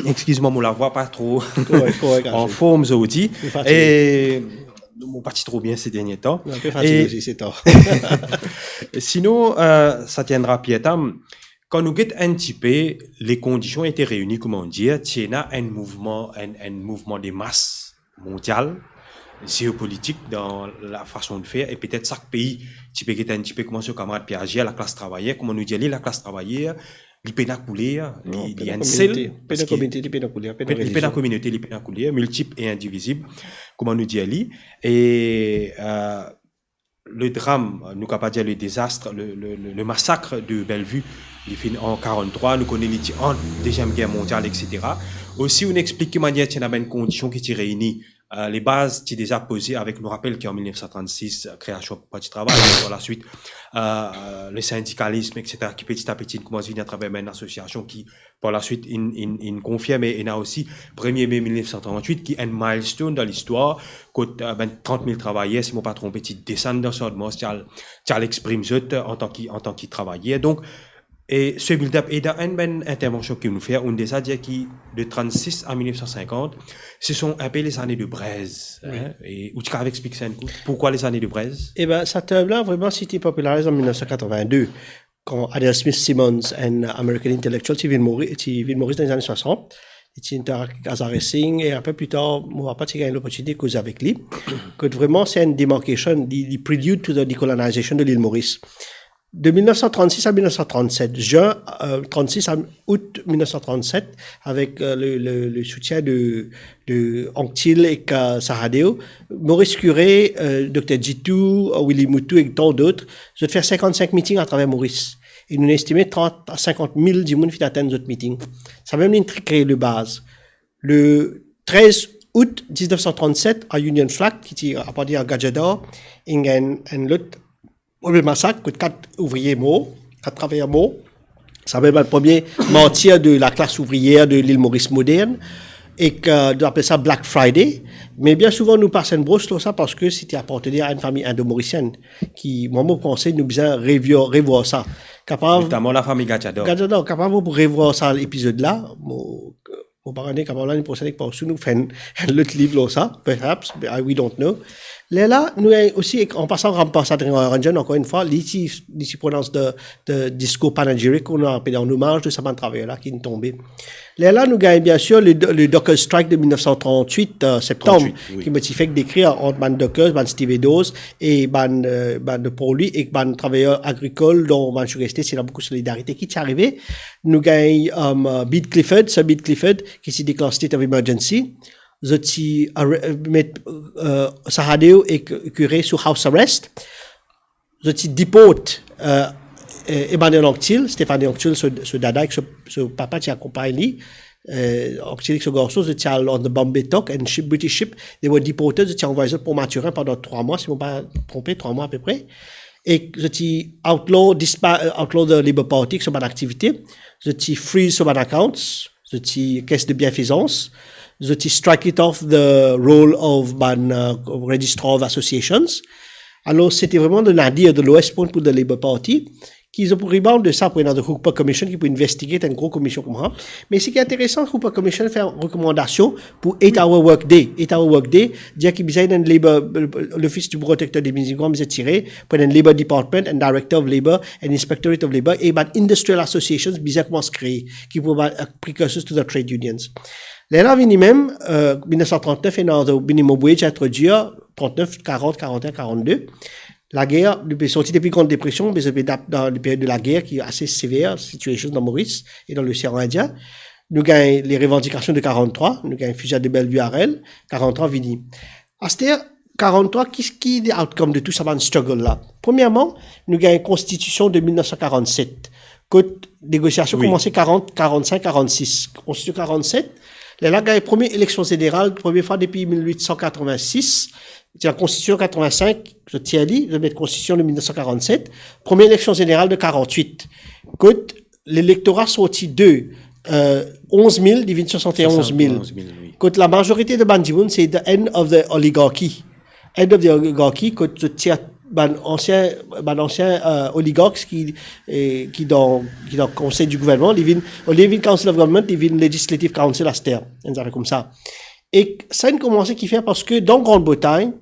Exkiz mwa, mo lavwa pa tro Korek, korek, an Achille. Form zordi. Li fatige. E mo pa ti tro bien se dernie tan. Non, li fatige osi se tan. Sinon, euh, Satyendra Priyatama, kan nou get enn tipe, le kondision ete reini, kouma nou dir, ti ena enn mouvman, enn, enn mouvman de mas mondial, zeopolitik dan la fason de fer, e petet sak pei ti pe get enn tipe kouma so kamarad pe azir, laklas travayer, kouma nou dir li, laklas travayer, li pena kouler, li, Non, li pena enn sel, kominote, pena parski kominote, li pena kouler, pena pe-, li pena relizion. Kominote, li pena kouler, miltip e indivizib, kouma nou dir li. E, euh, le dram, nou kapav dir le dezas, le, le, le, le masak de Bellevue, li finn an karant-trwa, nou kone li ti ant Deziem Ger Mondial, et cetera. Osi, nou explik ki manier ti ena bann kondision ki ti reini, euh, le baz ti deza poze avek, nou rapel ki an mil nef san trannsis, euh, kreasion Parti Travay, par la suite, euh, le sindikalism, et cetera, ki peti a peti koumans vini atraver bann asosiasion ki, par la suite, inn, inn, inn konfirme. Ena osi premie me mil nef san trannwit, ki enn milestone dan listwar, kot, euh, bann trant mil travayer, si mo pa tronpe, ti desann dan Sardmars, ti al, ti al exprim zot, euh, antan ki, antan ki travayer. Donk, e se build-up, e dan enn bann intervansion ki nou fer, nou deza dir ki de trannsis a mil nef san sinkant, se sont un peu les années de braise, Wi. Hein, e ou ti kapav explik sa enn kou, pourquoi les années de braise? Eben, sa term la, vreman, ti ete popilarize an mil nef san katrovin-de, kan Adele Smith Simmons, enn American intellectual, ti vinn Mori-, ti vinn Moris dan lezane swasant, li ti interakte avek Azari Singh, e apre, pli tar, mo papa ti gagn loportinite koze avek li. Kot vreman, se enn demarcation, li, li prelude to the decolonization de l'île Maurice. De mil nef san trannsis a mil nef san trannset, zin, euh, trannsis a out mil nef san trannset, avek, euh, le, le, le soutien de, de Anctil ek, euh, Sahadeo, Maurice Curé, euh, Dokter Ditou, euh, Willy Moutou ek tant dot, zot fer sinkannsink meeting atraver Moris. E nou estime trant a sinkant mil dimoun finn atenn zot meeting. Samem linn kre le baz. Le trez out diznef san trannset, a Union Flag, ki ti apartenir a Gajadhar, inn gagn enn lot orib masak, kot kat ouvrie mor, kat travayer mor. Samem bann premie martir de laklas ouvrier de l'île Maurice moderne, ek, euh, nou apel sa Black Friday. Me bien souvan, nou pas enn bros lor sa parski se ti apartenir a enn fami indo-morisienn ki, mwa, mo panse nou bizin revwar, revwar sa. Kapav Notaman lafami Gajadhar. Gajadhar, kapav pou revwar sa epizod la. Mo, mo pa kone, kapav lane prosenn ek Parsou nou fer enn, enn lot liv lor sa, perhaps, but I, we don't know. Lerla, nou osi, an pasan, Ram Prasad Ranjan, ankor enn fwa, li ti, li ti prononse de, de discours panegyric, kouma nou apel, an omaz de sa bann travayer la ki inn tonbe. Lerla, nou gagn, bien sir, le, le dockers' strike de mil nef san trannwit, euh, septam, Trannwit, wi. Ki mo ti fek dekrir ant bann dockers, bann stevedores, e bann, euh, bann de port-louis, ek bann travayer agrikol, dan bann sugar estate, ti ena boukou solidarite. Ki ti arive, nou gagn, euh, Bede Clifford, Sir Bede Clifford, ki ti deklar state of emergency. Zot ti arre-, euh, met, euh, Sahadeo ek Curé sou house arrest. Zot ti deport, euh, euh, Emmanuel Anctil, Stéphanie Anctil, so, so dada ek so, so papa ti akonpagn li, euh, Anctil ek so garson, zot ti al on the Bombay Dock, enn ship, British ship, they were deported, zot ti anvway zot Port Mathurin pandan trwa mwa, si mo pa tronpe, trwa mwa apepre. E zot ti outlaw, dispa-, euh, outlaw the Labour Party ek so bann aktivite, zot ti freeze so bann accounts, zot ti caisse de bienfaisance, zot ti strike it off the roll of bann, euh, registrar of associations. Alor, se ti vreman de nadir, de lowest point pou the Labour Party, ki zot pou rebound de sa pou ena the Hooper Commission ki pou investigate, enn gro komision koumsa. Me seki interesan, Hooper Commission fer rekomandasion pou eight hour work day. Eight hour work day, dir ki bizin enn Labour, l'Office du Bureau Protecteur des Immigrants bizin tire, pou enn Labour Department, enn Director of Labour, enn Inspectorate of Labour, e bann industrial associations bizin koumans kree, ki pou bann, euh, precursors to the trade unions. Lerla vini mem, euh, mil nef san trannef, ena the minimum wage introdwir, trannef, karant, karanteen, karannde. Lager, nou pe sorti depi Gran Depresion, me nou pe dan, dan le period de lager ki ase sever, situation dan Moris e dan Losean Indien. nou gagn le revandikasion de karant-trwa, nou gagn fiziyad de Bellevue-Arel, karant-trwa vini. Aster, karant-trwa, ki, ki the outcome de tou sa bann struggle la? Premierman, nou gagn konstitision de mil nef san karant-set, kot negosiasion koumanse karant, karant-sink, karant-sis. Konstitision karant-set, lerla gagn premie eleksion zeneral, premie fwa depi mil wit san katrovin-sis, ti lakonstitision katrovin-sink, zot tir li, zot met konstitision de mil nef san karant-set, premie eleksion zeneral de karant-wit, kot lelektora sorti de, euh, onz mil, li vinn swasant-e-onz mil. Swasant-e-onz mil, wi. Kot lamazorite de bann dimoun, se the end of the oligarchy. End of the oligarchy, kot zot tir bann ansien, bann ansien, euh, oligark ki, eh, ki dan, ki dan konsey di gouvernman, li vinn, olie vinn Council of Government, li vinn Legislative Council aster, enn zafer koumsa. E sa inn koumanse ki fer parski dan Grande-Bretagne,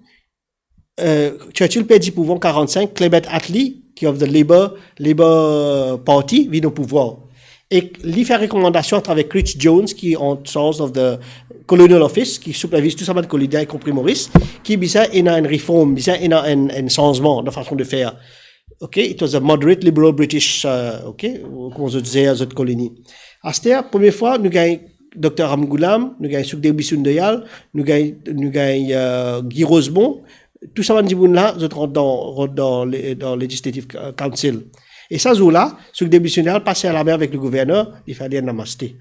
euh, Churchill perdi pouvwar an karant-sink, Clement Attlee, ki of the Labour, Labour Party, vinn o pouvwar. E li fer rekomandasion atraver Critch-Jones, ki an charge of the Colonial Office, ki siperviz tou sa bann koloni, inkonpri Moris, ki bizin ena enn reform, bizin ena enn, enn sanzman dan fason de fer. Ok, it was a moderate liberal British, euh, ok, kouma zot zer zot koloni. Aster, premie fwa, nou gagn Dokter Ramgoolam, nou gagn Sukhdev Bisyundayal, nou gagn, nou gagn, euh, Guy Rosemont, tou sa bann dimoun la, zot rant dan, rant dan le, dan Legislative Council. E sa zour la, Sukhdev Bisyundayal pas serr lame avek le gouverner, li fer li enn namaste.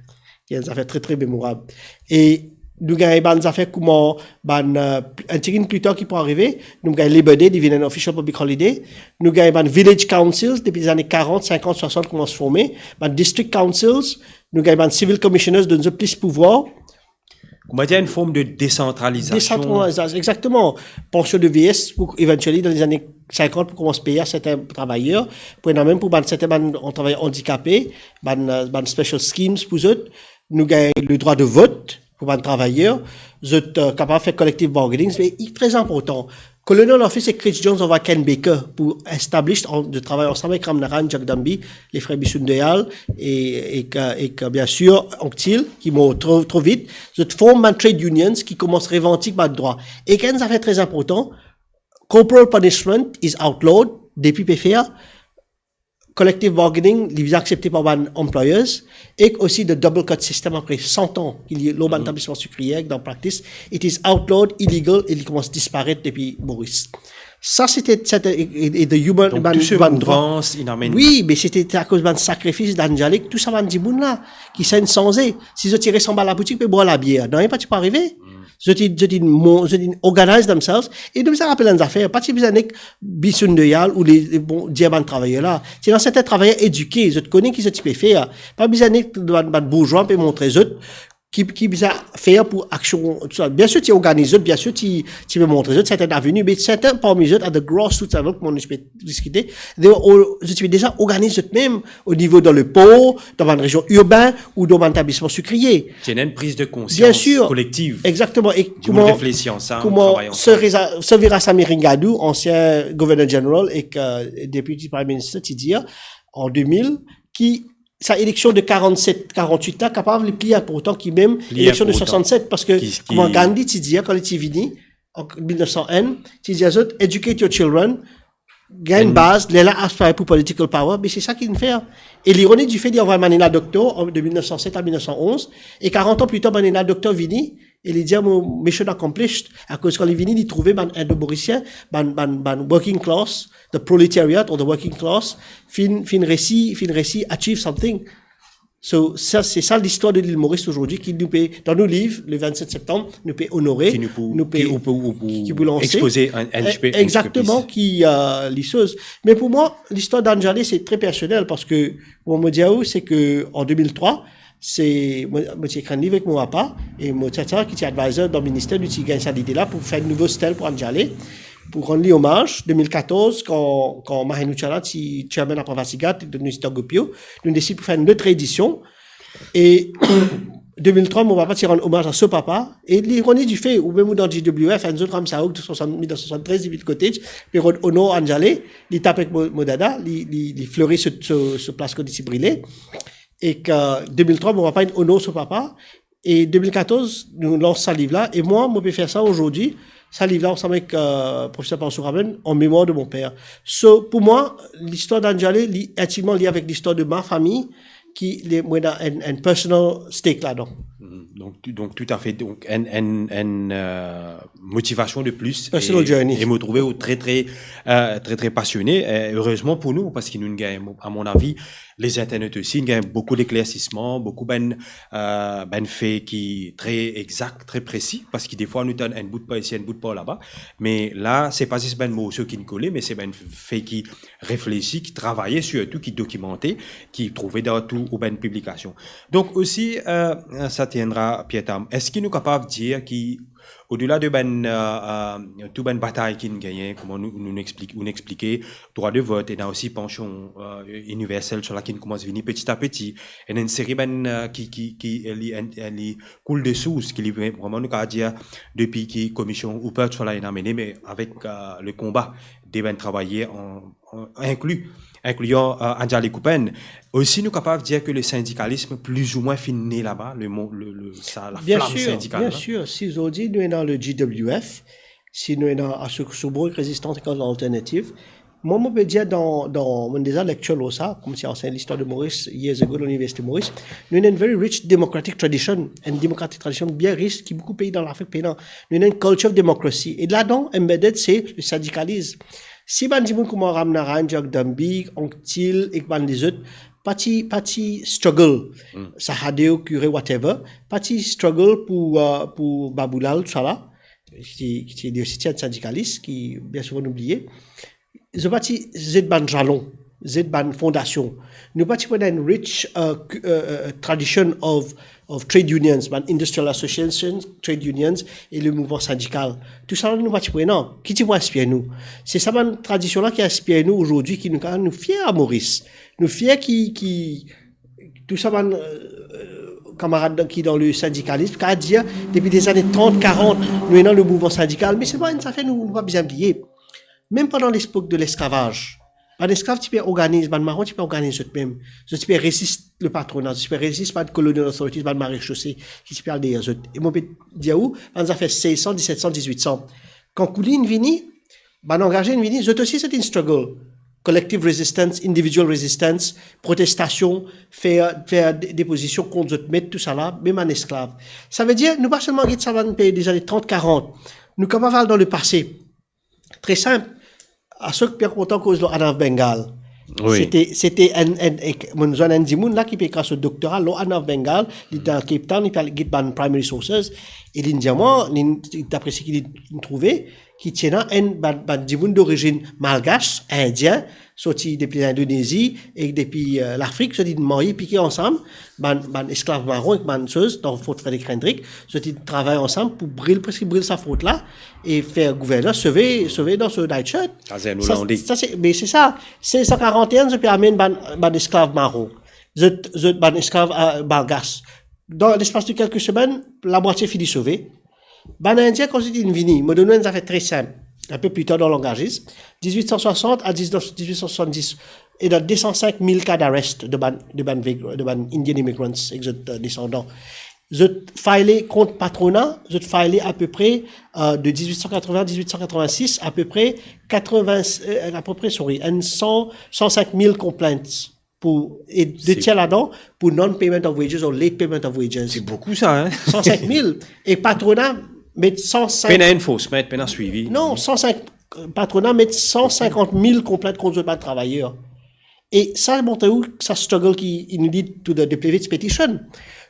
Li enn zafer tre, tre memorab. E nou gagn bann zafer kouma bann, euh, enn tigit pli tar ki pou arive, nou gagn Labour Day, li vinn enn official public holiday. Nou gagn bann village councils, depi lezane karant, sinkant, swasant koumans forme. Bann district councils, nou gagn bann civil commissioners, donn zot plis pouvwar. Kouma dir, enn form de desantralizasion. Desantralizasion, exakteman. Pansion de vieyes pou eventually dan lezane sinkant pou koumans peye a sertin travayer, pou ena mem pou bann sertin bann travayer andikape, bann, euh, bann special schemes pou zot. Nou gagn le drwa de vot pou bann travayer, zot, euh, kapav fer collective bargaining, me i tre inportan. Colonial Office ek Critch-Jones anvway Ken Baker pou establish an, de travay ansam ek Ramnarayan Jagdanbee, le frer Bisyundayal, e, ek, ek, biensir, Anktil, ki mor tro, tro vit. Zot form bann trade unions ki koumans revandik bann drwa. Ek enn zafer tre inportan, corporal punishment is outlawed, depi pe fer, collective bargaining, li bizin aksepte par bann employers, ek osi the double cut system apre san an ki li lor bann etablisman sikriyer, dan practice, it is outlawed, illegal, e li koumans disparet depi Moris. Sa, se te, se te, e, e, e the human, bann, bann drwa. Donk, tou se mouvmans, inn amenn. Wi, me se te, se akoz bann sakrifis Dan Jhalek, tou sa bann dimoun la, ki sa inn sanze. Si zot ti res anba laboutik, pe bwar labier, nanye pa ti pou arive. Zot inn, zot inn mon-, zot inn organize themselves. E nou bizin rapel enn zafer, pa ti bizin nek Bisyundayal ou le, le bon, dir bann travayer la. Ti ena sertin travayer edike, zot kone ki zot ti pe fer. Pa bizin nek bann, bann bourzwa pe montre zot ki, ki bizin fer pou aksion, tou sa. Biensir, ti organiz zot, biensir, ti, ti pe montre zot sertin aveni, me sertin parmi zot, at the grassroots level, kouma nou ti pe diskite, they were all, zot ti pe deza organiz zot mem, o nivo dan lepor, dan bann rezion irbe, ou dan bann etablisman sikriyer. Ti ena enn priz de konsians kolektiv. Biensir. Exakteman. E dimoun kouma, reflesi ansam, kouma travay ansam. Sir Reza-, Sir Veerasamy Rangadoo, ansien Governor General ek, euh, Deputy Prime Minister, ti dir an de mil, ki sa eleksion de karant-set, karant-wit la, kapav li pli inportan ki mem eleksion de swasant-set, parski kouma Gandhi ti dir, kan li ti vini, an mil nef san enn, ti dir zot, "Educate your children, gagn baz, lerla aspire pou political power," me se sa ki inn fer. E lironi di fe, li anvway Manila Doctor an, de mil nef san set a mil nef san onz, e karant an pli tar, Manila Doctor vini, e li dir, "Mo mission accomplished." Akoz kan li vini, li trouve bann Indo-Morisien, bann, bann, bann working class, the proletariat or the working class, finn, finn resi, finn resi achieve something. So, sa, se sa listwar de Lil Moris ozordi ki nou pe, dan nou liv, le vennset septanm, nou pe onore, ki nou pou, nou pe, ki ou pou, ou pou ki, ki pou lanse. Expoze enn, enn tipe, enn tipe plis. Exakteman, ki, euh, li soz. Me pou mwa, listwar Dan Jhalek, se tre personel, parski, kouma mo dir ou, se ke an de mil trwa, se, mo, mo ti ekrir enn liv avek mo papa, e mo tata, ki ti advisor dan minister, nou ti gagn sa lide la pou fer enn nouvo stel pou Dan Jhalek, pou rann li omaz. De mil katorz, kan, kan Mahenu Chala ti chairman Aprav Asighat, donn nou Sister Gopio, nou desid pou fer enn lot reedision. E de mil trwa, mo papa ti rann omaz a so papa, e lironi di fe, ou mem ou dan G W F, enn zour Ramsahib, swasant, mil nef san swasanntrez, li vinn kote, pe rod onor Dan Jhalek, li tap ek mo, mo dada, li, li, li flere so, so, so plas kot li ti brile. Ek de mil trwa, mo papa inn onor so papa, e de mil katorz, nou lans sa liv la, e mwa, mo pe fer sa ozordi, sa liv la, ansam ek, euh, profeser Parsouraman, en mémoire de mon père. So, pou mwa, listwar Dan Jhalek, li intimman lie avek listwar de ma fami, ki le, mo ena enn, enn personal stake ladan. Mhm. Donk, tou, donk, toutafe, donk, enn, enn, enn, euh, motivasyon de plis. Personal journey. E mo trouve ou tre, tre, euh, tre, tre pasione. E erezman pou nou, parski nou gagn, a mon avi, les internet osi, nou gagn boukou leklersisman, boukou bann, euh, bann fe ki tre egzak, tre presi, parski defwa nou tann enn bout par isi, enn bout par laba. Me la, se pa zis bann morso ki kole, me se bann fe ki reflesi, ki travaye sirtou, ki dokimante, ki trouve dan tou ou bann piblikasion. Donk osi, euh, Satyendra Piertam, eski nou kapav dir ki, odela de bann, euh, euh, tou bann batay ki nou gagne, kouma nou, nou explik, nou explike, drwa de vot, ena osi pansion, euh, iniversel, sila ki koumans vini peti a peti, ena enn seri bann, euh, ki, ki, ki, euh, li, enn, enn, li koule de sours, ki li, vreman nou kapav dir, depi ki komision Rupert, sila ena mene, me avek, euh, le konba de bann travayer an, an, inkli, inklian, euh, Anjali Kupen. Osi, nou kapav dir ke le sindikalism, plizoumwin, finn ne laba, le mo-, le, le, sa, la flam sindikal la. Bien sir, bien sir. Si zordi nou ena le G W F, si nou ena Asso-, Assoubou Rezistans Ekolektif Alternatif, mwa, mo pe dir dan, dan, mo deza lektir lor sa, koumsi ansegn listwar de Moris, years ago, dan Liniversite Moris, nou ena enn very rich democratic tradition, enn democratic tradition bien ris, ki boukou pei dan Lafrik pena. Nou ena enn culture of democracy. E ladan, embedded, se le sindikalism. Si bann dimoun kouma Ram Narayan, Jagdanbi, Anktil ek bann lezot, pa ti, pa ti struggle, Sahadeo, Kire, whatever, pa ti struggle pou, euh, pou Baboulal, tousala, ki, ki li osi ti enn sindikalis, ki bien souvan nou bliye. Zot pa ti zet bann zalon, zet bann fondasion. Nou pa ti pou ena enn rich, euh, k-, euh, euh, tradition of, of trade unions, bann industrial associations, trade unions, e le mouvman sindikal. Tousala nou pa ti pou ena. Ki ti pou inspir nou? Se sa bann tradision la ki inspir nou azordi, ki nou, nou fier a Moris. Nou fier ki, ki, tou sa bann, euh, kamarad dan, ki dan le sindikalism, kapav dir, depi lezane trant, karant, nou ena le mouvman sindikal, me se pa enn zafer nou, nou pa bizin bliye. Mem pandan lepok de lesklavaz, bann esklav ti pe organiz, bann maron ti pe organiz zot mem. Zot ti pe rezist le patrona, zot ti pe rezist bann colonial authorities, bann marechose ki ti pe al deryer zot. E mo pe dir ou, bann zafer sez san, diset san, dizuit san. Kan Cooley inn vini, bann angaze inn vini, zot osi zot inn struggle. Collective resistance, individual resistance, protestasion, fer, fer de-, depozision kont zot met, tousala, mem bann esklav. Savedir, nou pa selman get sa bann pei dezane trant, karant. Nou kapav al dan lepase. Tre sinp. Asook bien kontan koz lor Anna of Bengal. Wi. Sete, sete enn, enn, ek, mo zwenn enn dimoun la ki pe ekrir so doktora lor Anna of Bengal, li dan Cape Town, li pe al get bann primary sources, e li'nn dir mwa, li, dapre seki li trouve, ki ti ena enn bann, bann dimoun dorizinn malgas, indien, sorti depi Lindonezi ek depi, euh, Lafrik, zot inn marye pike ansam, bann, bann esklav maron ek bann soz dan Fort Frederick Hendrick, zot inn travay ansam pou bril, preski bril sa fort la, e fer gouvernans sove, sove dan so nightshirt. Kazern Olandais. Sa, sa se, me se sa, sez san karant e enn, zot pe amenn bann, bann esklav maron. Zot, zot bann esklav, euh, malgas. Dan lespas de kelke semenn, lamwatie fini sove. Bann Indien, kan zot inn vini, mo donn ou enn zafer tre sinp, inpe pli tar dan langazis, dizuit san swasant a diznef, dizuit san swasanndis, ena de san sink mil ka d'arrest de bann, de bann vig-, de bann Indian immigrants ek zot, euh, desandan. Zot file kont patrona, zot file apepre, euh, de dizuit san katrevin a dizuit san katrevin-sis, apepre katrevin, euh, apepre, sorry, enn san, san sink mil complaints pou, e de tier ladan pou non-payment of wages or late payment of wages. Se boukou sa, hein? San sink mil. E patrona met san sink. Pena enforcement, pena swivi. Non, san sink, patrona met san sinkant mil konplint kont zot bann travayer. E sa montre ou sa struggle ki in lead to the Duplevitz Petition.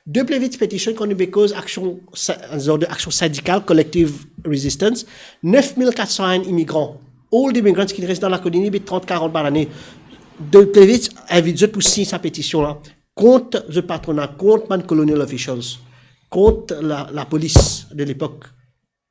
Duplevitz Petition, kan nou pe koz aksion, sa, enn zor de aksion sindikal, collective resistance, nef mil kat san enn imigran, old immigrants ki inn res dan lakoloni depi trant, karant bann lane. Duplevitz invit zot pou sign sa petision la kont zot patrona, kont bann colonial officials, kont la, lapolis de lepok.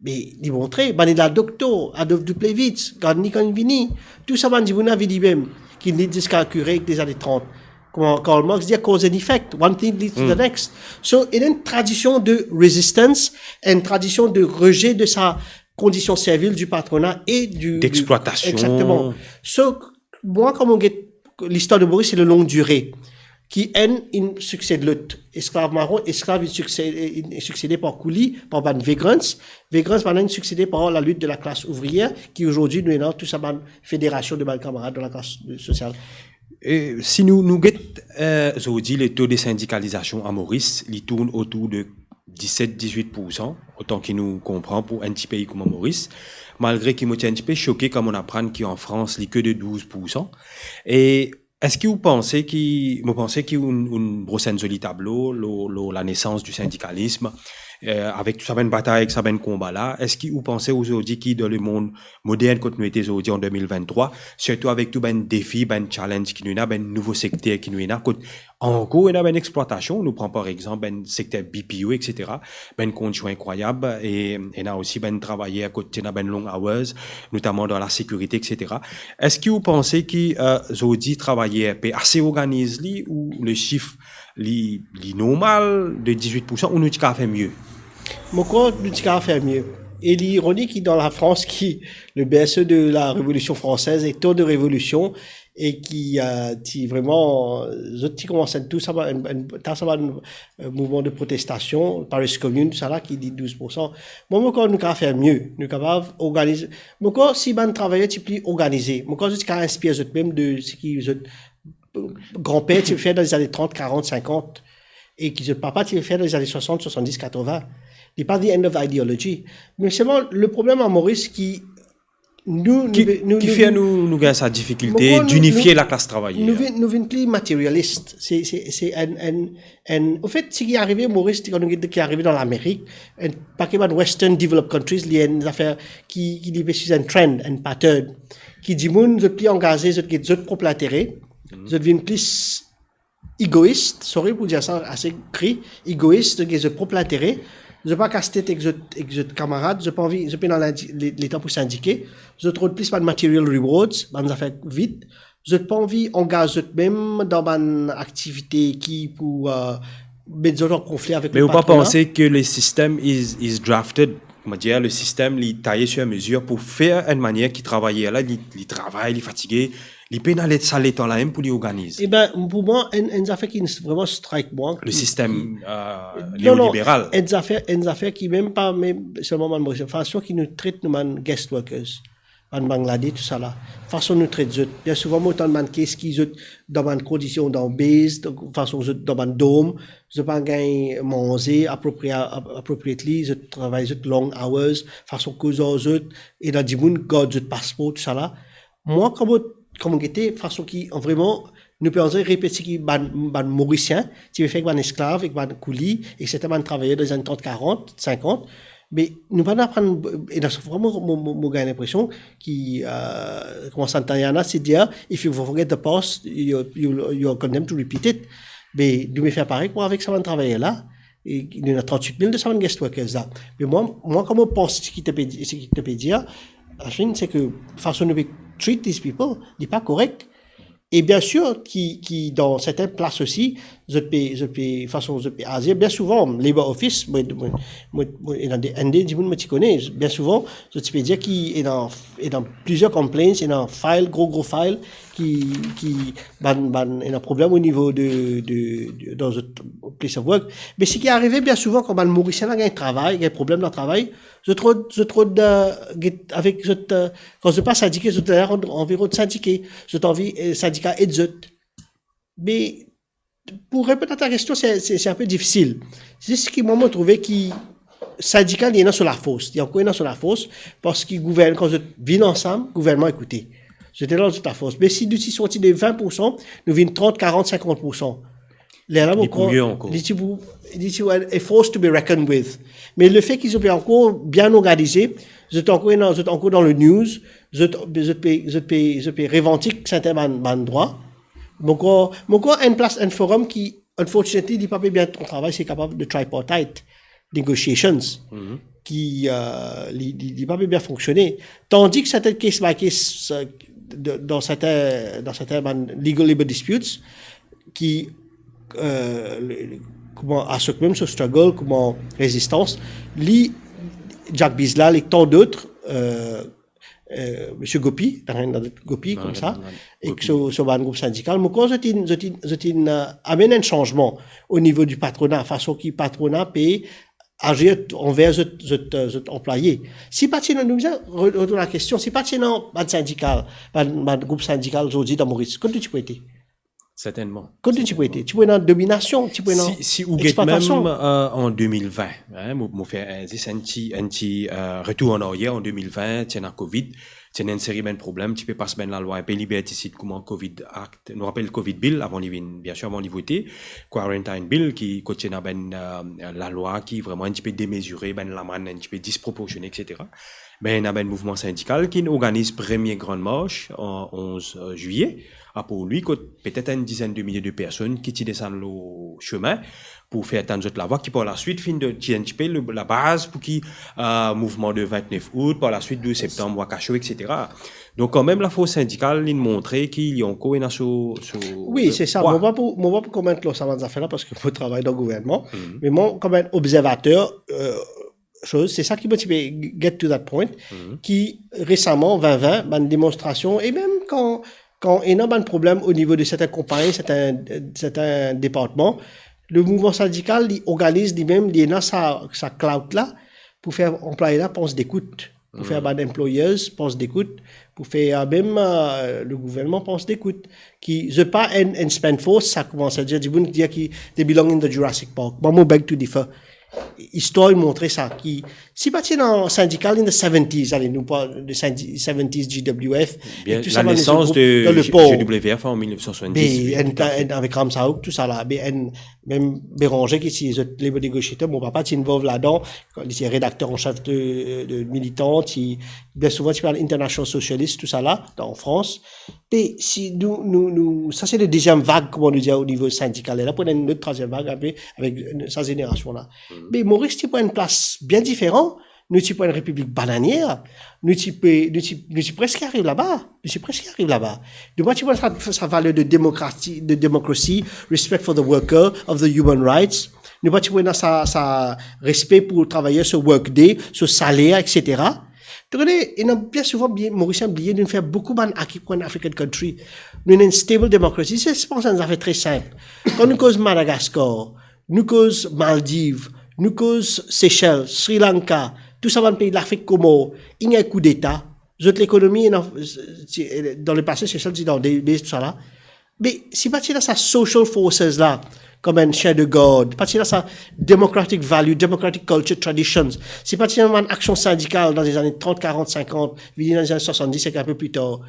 Me li montre, bann la doktor, Adolphe Duplevitz, Gandhi kan li vini, tou sa bann dimoun la vini mem, ki inn lead ziska Kire ek lezane trant. Kouma Karl Marx dir, cause and effect, one thing leads to the next. So, ena enn tradision de resistance, enn tradision de rejet de sa condition servile du patronat et du, du... D'exploitation. Exactement. So, mwa, kan mo get listwar de Moris, se le longue durée, ki enn inn siksed lot. Esklav maron, esklav inn sikse-, inn siksede par kouli, par bann vagrants. Vagrants, bann inn siksede par lalit de laklas ouvriyer, ki azordi nou ena tou sa bann federasion de bann kamarad de laklas sosial. E si nou, nou get, eh, zordi le to de sindikalizasion a Moris, li tourn otour de diset, diz-wit poursan, otan ki nou konpran pou enn ti pei kouma Moris, malgre ki mo ti enn ti pe soke kan mo'nn aprann ki an Frans, li ke de douz poursan. E eski ou panse ki, mo panse ki ou'nn, ou'nn bros enn zoli tablo lor, lor lanesans di sindikalism, eh, avek tou sa bann batay, avek sa bann konba la, eski ou panse ozordi ki dan lemond modern kot nou ete zordi an de mil venntrwa, sirtou avek tou bann defi, bann challenge ki nou ena, bann nouvo sekter ki nou ena, kot ankor ena bann explwatasion, nou pran par exanp bann sekter B P O, et cetera, bann kondision inkrwayab, e ena osi bann travayer kot ena bann long hours, notaman dan lasekirite, et cetera. Eski ou panse ki, eh, zordi travayer pe ase organiz li, ou le sif li, li normal de diz-wit poursan, ou nou ti kav fer mie? Mo krwar nou ti kav fer mie. E li ironik ki dan Lafrans, ki le berceau de la Révolution française, e to de revolision, e ki, eh, ti vreman, zot ti koumans enn tou sa bann, enn, enn, ta sa bann, eh, mouvman de protestasion, Paris Commune, tou sa la, ki li douz poursan. Mwa, mo krwar nou kav fer mie. Nou kapav organiz, mo krwar si bann travayer ti pli organize, mo krwar zot ti kav inspir zot mem de seki zot granper ti fer dan lezane trant, karant, sinkant, e ki zot papa ti fer dan lezane swasant, swasanndis, katrovin. Li pa the end of ideology. Me selman, le problem a Moris ki nou, nou, ki, nou, ki nou fer vinn, nou, nou gagn sa difikilte mo krwar nou, dinifie nou, laklas travayer. Nou vinn, nou vinn pli materialist. Se, se, se enn, enn, enn, anfet, seki arive Moris, kan nou get ki arive dan Lamerik, enn pake bann Western developed countries, li enn zafer ki, ki li pe swiv enn trend, enn pattern, ki dimoun, zot pli angaze, zot get zot prop lintere, zot vinn plis egois, sorry pou dir sa ase kri, egois, zot get zot prop lintere, zot pa kas tet ek zot, ek zot kamarad, zot pa anvi, zot pena lindi-, le-, letan pou sindike, zot rod plis bann material rewards, bann zafer vit, zot pa anvi angaz zot mem dan bann aktivite ki pou, eh, met zot an konfli avek le patrona. Me ou pa panse ke le sistem is, is drafted, kouma dir, le sistem li taye sur mesure pou fer enn manier ki travayer la, li, li travay, li fatige, li pena le-, sa letan la mem pou li organiz. Eben, pou mwa, enn, enn zafer ki vreman strike mwa, le ki, sistem, ki, eh, non, non, neoliberal. Enn zafer, enn zafer ki mem pa, mem selman bann Morisien, fason ki nou tret nou bann guest workers, bann Bangladesh, tou sa la. Fason nou tret zot. Bien souvan, mo tann bann kes ki zot dan bann kondision dan base, donk fason zot dan bann dorm, zot pa gagn manze aproprie, ap-, appropriately, zot travay zot long hours, fason koz ar zot, ena dimoun gard zot paspor, tou sa la. Mwa, kan mo, kan mo gete, fason ki, an vreman, nou pe anvi repet seki bann, bann Morisien ti pe fer ek bann esklav, ek bann kouli, ek sertin bann travayer dan lezane trant, karant, sinkant, me nou pa'nn aprann, e dan sa, mo, mo, mo, mo gagn linpresion ki, eh, kouma Santayana ti dir, "If you forget the past, you, you, you are condemned to repeat it." Me nou pe fer parey kouma avek sa bann travayer la, e nou ena trant-wit mil de sa bann guest workers la. Me mwa, mwa, kan mo pans seki to pe di-, seki to pe dir, Ashwin, se ke fason nou pe treat these people, li pa korek. E bien sir ki, ki dan sertin plas osi, zot pe, zot pe, fason zot pe azir. Bien souvan, Labour Office, mo, mo, mo, mo, ena de, enn de dimoun mo ti kone, bien souvan, zot ti pe dir ki ena, ena plizier complaints, ena file, gro, gro file, ki, ki, bann, bann, ena problem o nivo de, de, de, dan zot place of work. Me seki arive bien souvan, kan bann Morisien la gagn travay, gagn problem dan travay, zot rod, zot rod, eh, get, avek zot, eh, kan zot pa sindike, zot la anvi rod sindike, zot anvi, eh, sindika ed zot. Me pou reponn a ta kestion, se, se, se inpe difisil. Zis ki mwa, mo trouve ki sindika, li ena so lafors. Li ankor ena so lafors, parski gouvern-, kan zot vinn ansam, gouvernman ekoute. Zot ena zot lafors. Me si nou ti sorti de vin poursan, nou vinn trant, karant, sinkant poursan. Lerla, li pou mie ankor. Li ti pou, li ti pou enn force to be reckoned with. Me lefe ki zot pe ankor bien organize, zot ankor ena, zot ankor dan le news, zot, zot pe, zot pe, zot pe revandik sertin bann, bann drwa. Mo krwar, mo krwar enn plas, enn forum ki, unfortunately, li pa pe bien travay, se kapav de tripartite negotiations, ki, eh, li, li, li pa pe bien fonksione. Tandi ki sertin case by case, eh, de, dan sertin, dan sertin bann legal labor disputes, ki, eh, le, le, kouma asok mem so struggle, kouma rezistans, li, Jack Bizlal ek tan dot, eh, eh, Misie Gopi, Narendra Gopi, Narendra, koumsa, Gopi, ek so, so bann group sindikal, mo krwar zot inn, zot inn, zot inn, eh, amenn enn sanzman o nivo di patrona, fason ki patrona pe azir anver zot, zot, eh, zot anplwaye. Si pa ti ena, nou bizin re-, retourn lakestion, si pa ti ena bann sindikal, bann, bann group sindikal zordi dan Moris, kot nou ti pou ete? Sertennman. Kot ti pou ete? Ti pou ena dominasion, ti pou ena exploitasion. Si, si ou get mem, euh, an de mil vin, hein, mo, mo fer, euh, zis enn ti, enn ti, euh, retour an aryer. An de mil vin, ti ena Covid, ti ena enn seri bann problem, ti pe pas bann lalwa inpe libertisid kouma Covid Act, nou apel Covid Bill, avan li vinn, biensir, avan li vote, Quarantine Bill, ki, kot ti ena bann, euh, lalwa ki vreman enn ti pe demezire, bann lamann enn ti pe disproporsione, et cetera. Be, ena bann mouvman sindikal ki organiz premie Grand March an onz, euh, zilye, apre li, kot petet enn dizenn de milie de personn ki ti desann lor sime pou fer tann zot lavwa, ki par laswit finn de, ti enn ti pe le, labaz pou ki, euh, mouvman de vintnef out, par laswit douz septam, Wakasho, et cetera. Donk, kanmem, lafors sindikal, li montre ki li ankor ena so, so, wi, euh, se sa. Pwa. Mo pa pou, mo pa pou comment lor sa bann zafer la, parski mo travay dan gouvernman. Mhm. Me mwa, kouma enn obzervater, euh, soz, se sa ki mo ti pe get to that point, mhm, ki resaman, vinn, vinn, bann demonstrasion, e mem kan, kan ena bann problem o nivo de sertin konpagni, sertin, sertin departman, le mouvman sindikal, li organiz limem, li ena sa, sa clout la, pou fer anplwaye la pans dekout, pou fer, mhm, bann employers pans dekout, pou fer, euh, mem, euh, le gouvernman pans dekout. Ki, zot pa enn, enn spend force, sa koumans dir, dimoun ki dir ki they belong in the Jurassic Park. Mwa, mo beg to differ. Istwar inn montre sa, ki, si pa ti ena sindikal in the seventies, ale, nou parl de sindi-, seventies, G W F, bien, e tou sa, la nesans de dan lepor. G W F an mil nef san swasanndiz, be, wi, enn, tout à fait, enn, avek Ramsay Hoek, tou sa la, be, enn, mem Béranger ki ti zot labor negotiator, mo papa ti involve ladan, kan li ti redakter an chef de, de Militant, ti, bien souvan, ti pe al International Socialist, tou sa la, dan, an Frans. Be, si nou, nou, nou, sa se le deziem vag, kouma nou dir, o nivo sindikal. E la, pou ena enn lot trwaziem vag, apre, avek sa zenerasion la. Mhm. Be, Moris ti pran enn plas bien diferan. Nou ti pou enn repiblik bananier. Nou ti pe, nou ti, nou ti preske ariv laba. Nou ti preske ariv laba. Nou pa ti pou sa, sa valer de demokrasi, de democracy, respect for the worker, of the human rights. Nou pa ti pou ena sa, sa respe pou travayer, so work day, so saler, et cetera. To kone, ena bien souvan, bien, Morisien bliye, nou fer boukou bann aki pou enn African country. Nou ena enn stable democracy. Se, se pa enn zafer tre sinp. Kan nou koz Madagascar, nou koz Maldiv, nou koz Seychelles, Sri Lanka, tou sa bann pei Lafrik, Komor, inn gagn koudeta, zot lekonomi, ena, ti, dan lepase, Seychelles ti dan de, de, tou sa la. Me si pa ti ena sa social forces la, kouma enn chien de garde, pa ti ena sa democratic value, democratic culture, traditions, si pa ti ena bann aksion sindikal dan lezane trant, karant, sinkant, vini dan lezane swasanndis ek inpe pli tar,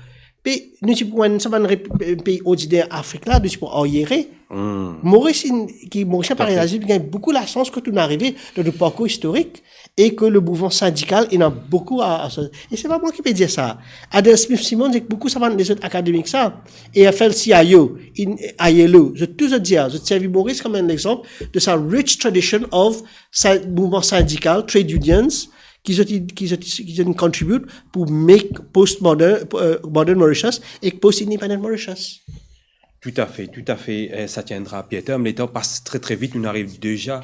be nou ti pou enn sa bann rep-, pei ordiner Afrik la, nou ti pou aryere. Hmm. Moris, inn, ki, Morisien, tout à fait, parey Lazil, gagn boukou lasans kan nou arive dan nou parkour istorik e ke le mouvman sindikal ena boukou a, a, e se pa mwa ki pe dir sa. Adam Smith-Simons ek boukou sa bann lezot akademik sa, e F L C I O, in, I L O, zot tou zot dir, zot servi Moris kouma enn lexanp de sa rich tradition of sa mouvman sindikal, trade unions, ki zot, ki zot, ki zot contribute pou make post-modern, euh, modern Mauritius ek post-independent Mauritius. Tout à fait, tout à fait, euh, Satyendrah Pieter. Me letan pas tre, tre vit, nou ariv deza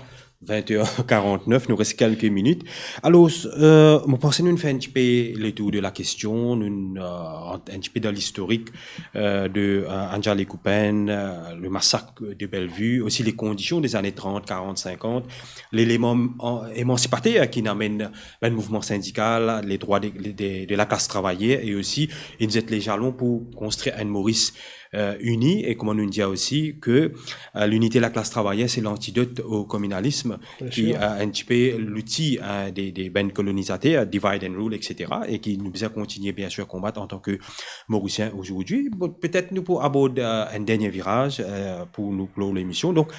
vin er karant-nef, nou res kelke minit. Alor, euh, mo panse nou fer enn tipe le tour de la kestion, nou, euh, enn tipe dan listorik, euh, de, euh, Anne Jalée Copin, euh, le massacre de Bellevue, osi le kondision de zane trant, karant, sinkant, leleman, euh, emansipater ki inn amenn bann mouvman sindikal, le drwa de, de, de, de laklas travayer, e osi inn zet le jalon pou konstrir enn Moris, euh, ini, e kouma nou dir osi ke, euh, linite laklas travayer se lantidot o kominalism, bien ki, sir, euh, enn tipe louti, euh, de, de bann kolonizater, divide and rule, et cetera, e ki nou bizin kontigne, bien sir, konbat antan ke Morisien azordi. Bon, petet nou pou abord, euh, enn dernie viraz, euh, pou nou klor lemision. Donk,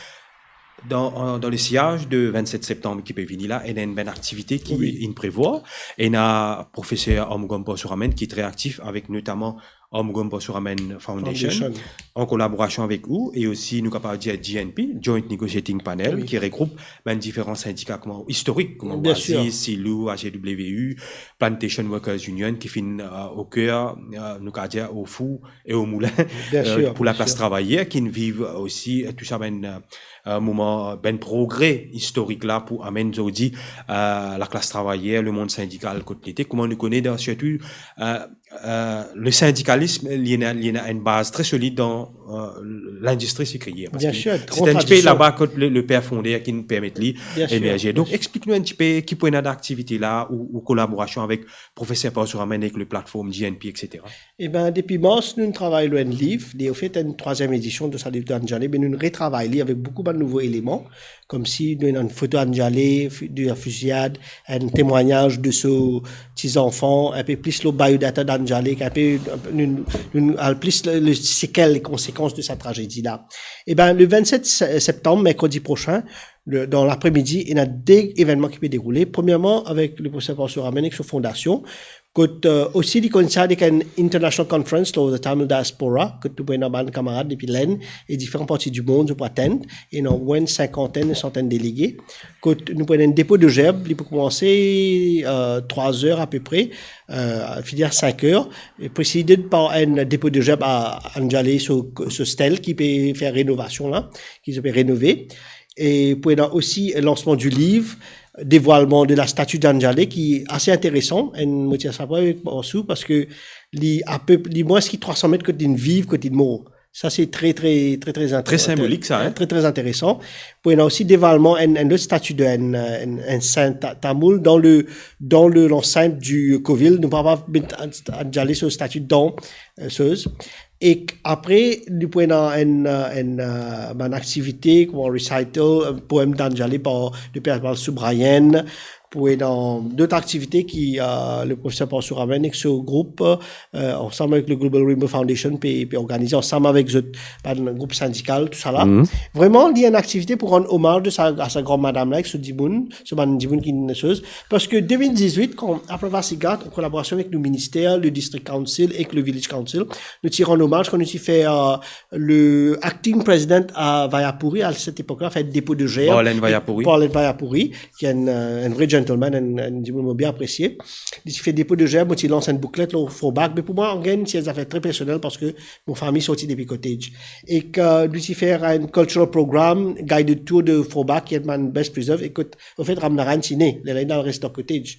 dan, an, dan le siyaz de vennset septanm ki pe vini la, ena enn bann aktivite ki, wi, inn prevwar. Ena profeser Armugam Parasuraman ki tre aktif avek notaman Armugam Parasuraman Foundation, Foundation, an kolaborasion avek ou, e osi nou kapav dir J N P, Joint Negotiating Panel, wi, ki regroup bann diferan sindika kouma istorik, kouma, bien sir, Oasis, CILU, A G W U, Plantation Workers Union, ki finn, euh, o ker, euh, nou kapav dir o four e o moulin, bien sir, euh, pou laklas travayer, ki inn viv osi, euh, tou sa bann, euh, euh, moman, euh, bann progre istorik la pou amenn zordi, euh, laklas travayer, lemond sindikal kot li ete. Kouma nou kone dan sirtou, euh, euh, le sindikalism, li ena, li ena enn baz tre solid dan euh, lindistri si kreye. Parski se enn tipe laba kot le, le per fonder ki'nn permet li emerze. Donk, explik nou enn tipe ki pou ena aktivite la ou, ou kolaborasion avek Profeser Parsuramenn ek le platform G N P, et cetera. Eben, depi mars, nou travay lor enn liv, li, anfet, enn trwaziem edision de sa liv dan Djale, me nou retravay li avek boukou bann nouvo eleman, koumsi nou ena enn foto Djale, fi-, de la fusillade, enn temwagnaz de so ti zanfan, enn pe plis lor biodata dan Djale, enn pe, nou, nou al plis le, le sekel, le konsekans de sa tragedi la. Eben, le vennset se-, septanm, merkredi prosin, le, dan lapremidi, ena de evennman ki pe deroule. Premierman, avek le Profeser Parsuramenn ek so fondasion, kot, euh, osi li koinside avek enn international conference lor the Tamil diaspora, kot nou pou ena bann kamarad depi Lenn e diferan parti di mond, zot pou atann, ena omwin enn sinkantenn, enn santenn delege. Kot nou pou ena enn depo de zerb, li pou koumanse, euh, trwa zer apepre, euh, fini a sink er, e preseded par enn depo de zerb a, a Djale so, so stel ki pe fer renovasion la, ki pe renove. E pou ena osi lansman di liv, devwalman de la stati Djale ki ase interesan, enn mo ti a sa pou avek Parsou, parski li ape, li mwins ki trwa san met kot li'nn viv, kot li'nn mor. Sa se tre, tre, tre, tre interesan. Tre sinbolik sa, hein? Tre, tre interesan. Pou ena osi devwalman enn, enn lot stati de enn, enn, enn sin ta-, tamoul dan le, dan le, lansint di Coville. Nou pa, pa met Djale so stati dan, euh, soz. Ek apre, nou pou ena enn, enn, enn, euh, bann aktivite, kouma recital, euh, poem dan Djale par le Per Balsoubrayen, pou ena dot aktivite ki, euh, le Profeser Parsuramenn ek so group, euh, ansam avek le Global Rainbow Foundation, pe, pe organize ansam avek zot, bann group sindikal, tousala. Vreman, li enn aktivite pou rann omaz de sa, a sa gran madam la, ek so dimoun, so bann dimoun ki inn soz. Parski de mil dizwit, kan Aplava Sighat, an kolaborasion avek nou minister, le District Council ek le Village Council, nou ti rann omaz kan nou ti fer, euh, le acting president a Vayapuri, a set epok la, fer depo de zerb. Paul N. Vayapuri. Paul N. Vayapuri, ki enn, euh, enn vre gentleman, enn, enn dimoun mo bien apresie. Li ti fer depo de zerb, mo ti lans enn booklet lor Forbach, me pou mwa, again, se enn zafer tre personel parski mo fami sorti depi Cottage. Ek, euh, nou ti fer enn cultural program, guided tour de Forbach, ki enn bann best preserve, e kot, anfet, Ramnarayan ti ne, lerla li'nn al res dan Cottage.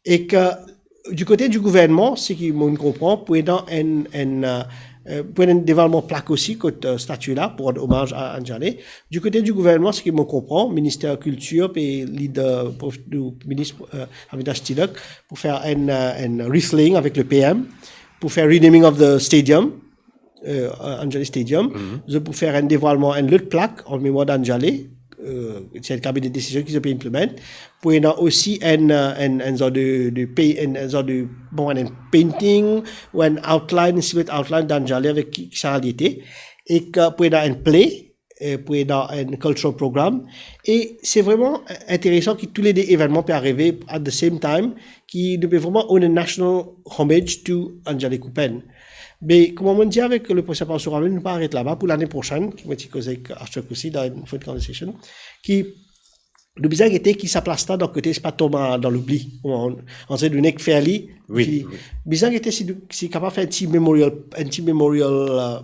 Ek, euh, di kote di gouvernman, seki mo'nn konpran, pou ena enn, enn, euh, euh, pou ena enn devwalman plak osi kot, euh, stati la, pou rann omaz a, a Djale. Di kote di gouvernman, seki mo konpran, Minister Kiltir pe lid, euh, prof-, nou minis, euh, Avinash Tilak, pou fer enn, euh, enn wrestling avek le P M, pou fer renaming of the stadium, euh, Djale Stadium. Zot pou fer enn devwalman enn lot plak an memwar dan Djale, euh, se enn kabine desizion ki zot pe implement. Pou ena osi enn, euh, enn, enn zor de, de pe-, enn, enn zor de, bon, enn painting ou enn outline, enn silhouette outline dan Djale avek ki, ki sa li ete. Ek, euh, pou ena enn play, euh, pou ena enn cultural program. E se vreman interesan ki toulede evennman pe arive at the same time, ki nou pe vreman on a national homage to Djale Kupen. Me kouma mo'nn dir avek le Profeser Parsuramenn, nou pa aret laba. Pou lane prosenn, ki mo ti koze avek Ashok osi dan enn phone conversation, ki nou bizin gete ki sa plas la dan Cottage pa tonm, euh, dan loubli. An, an, nou nek fer li, wi, ki, wi, bizin gete si nou, si kapav fer enn ti memorial, enn ti memorial, euh,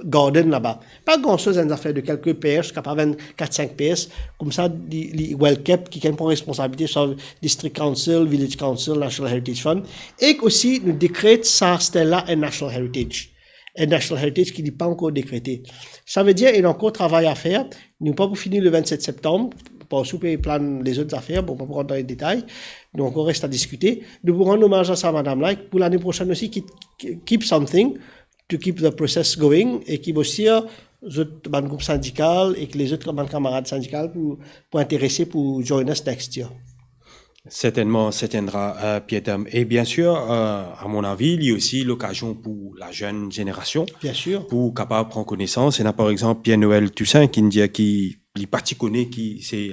garden laba. Pa gran soz, enn zafer de kelke pers, kapav enn kat sink pers, koumsa li, li well kept, kikenn pran responsabilite, swa District Council, Village Council, National Heritage Fund, ek osi nou dekret sa stel la enn National Heritage. Enn National Heritage ki li pa ankor dekrete. Savedir, ena ankor travay a fer, nou pa pou fini le vennset septanm, parski pe plan lezot zafer, bon, pa pou rant dan le detay, nou ankor res a diskite. Nou pou rann omaz a sa madam la, pou lane prosenn osi, ki, ki, keep something, to keep the process going, e ki mo sir zot bann group sindikal ek lezot bann kamarad sindikal pou, pou interese pou join us next year. Certainement, certainement, euh, Pierre Tam. Et bien sûr, euh, à mon avis, li osi lokazion pou la jeune génération, bien sûr, pou kapav pran konesans. Ena par exanp Pierre Noël Toussaint ki'nn dir ki li pa ti kone ki se,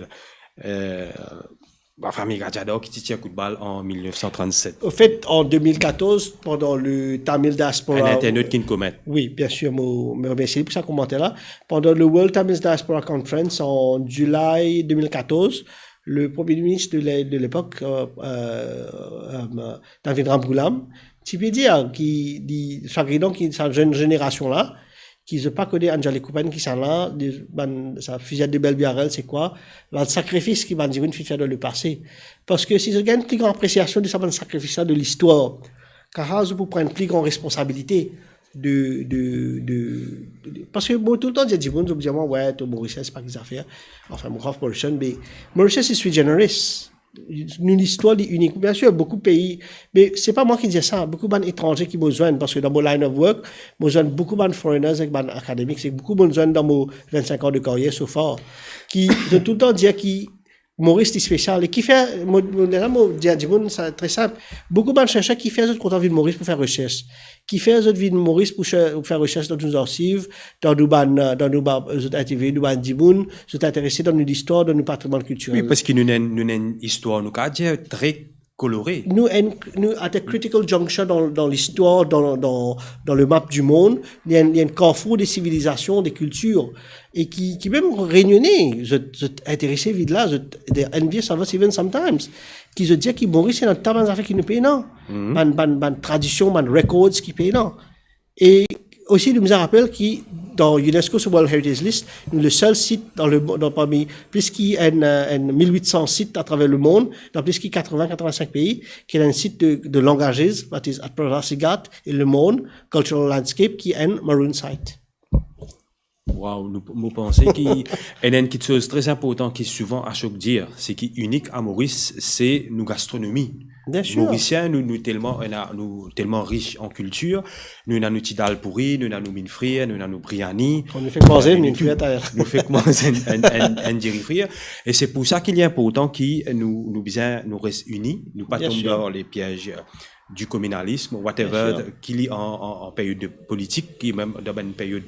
euh, lafami Rajadhar ki ti tir kout bal an mil nef san trannset. Anfet, an de mil katorz, pandan le Tamil Diaspora, enn internot ki'nn komant. Wi, bien sûr, mo, mo remersie li pou sa komanter la. Pandan le World Tamil Diaspora Conference an July de mil katorz, le Premier Ministre de l'é-, de l'époque, euh, euh, euh, David Ramgoolam, ti pe dir ki li sagrinan ki sa jeune génération la, ki zot pa kone Djale Kupen kisannla, de, bann, sa fusillade de Bellevue-Arel, se kwa, bann sakrifis ki bann dimoun finn fer dan lepase. Parski si zot gagn pli gran apresiasion de sa bann sakrifis la, de listwar, kapav zot pou pran pli gran responsabilite. de, de, de, de, de, parski mo toultan dir dimoun, zot dir mwa, "Wi, to Morisien, se pa ki zafer." Anfin, mo half Mauritian, me Mauritius is sui generis. Nou listwar li inik. Biensir, boukou pei, me se pa mwa ki dir sa, boukou bann etranze ki mo zwenn, parski dan mo line of work, mo zwenn boukou bann foreigners ek bann academics, ek boukou mo zwenn dan mo vennsenk an de karyer so far, ki zot toultan dir ki Moris li spesial. E kifer, mo, mo, la mo dir dimoun, sa tre sinp. Boukou bann serser, kifer zot kontan vinn Moris pou fer resers? Kifer zot vinn Moris pou ser-, pou fer resers dan nou zarsiv, dan nou bann, dan nou ba-, zot interview nou bann dimoun, zot interese dan nou listwar, dan nou patrimwann kiltirel? Wi, parski nou ena, nou ena enn istwar, nou kav dir, tre kolore. Nou enn, nou at a critical juncture dan, dan listwar, dan, dan, dan le map di mond, li enn, li enn karfour de sivilizasion, de kiltir, e ki, ki mem Reynione, zot, zot interese vinn la, zot, they envious of us even sometimes, ki zot dir ki Moris ena ta bann zafer ki nou pena, bann, bann, bann tradision, bann records ki pena. E osi, nou bizin rapel ki dan UNESCO so World Heritage List, nou le sel sit dan le mo-, dan parmi plis ki enn, eh, enn mil wit san sit atraver lemond, dan plis ki katreven, katreven-sink pei, ki ena enn sit de, de langages, that is at Prasad Ghat e lemond, cultural landscape, ki enn Maroon site. Wow, nou, mo panse ki ena enn kiksoz tre inportan ki souvan Ashok dir, se ki inik a Moris, se nou gastronomi. Biensir. Morisien, nou, nou telman, ena, nou telman rich an kiltir, nou ena nou ti dal pouri, nou ena nou minn frir, nou ena nou briani, nou ena nou tou. Kan nou fek manze minn frir, taler. Nou fek manz enn, enn, enn, enn diri frir. E se pou sa ki li inportan ki nou, nou bizin, nou res ini, nou pa tom dan le piez, eh, di kominalism, whatever, ki li an, an, an period de politik, ki mem dan bann period,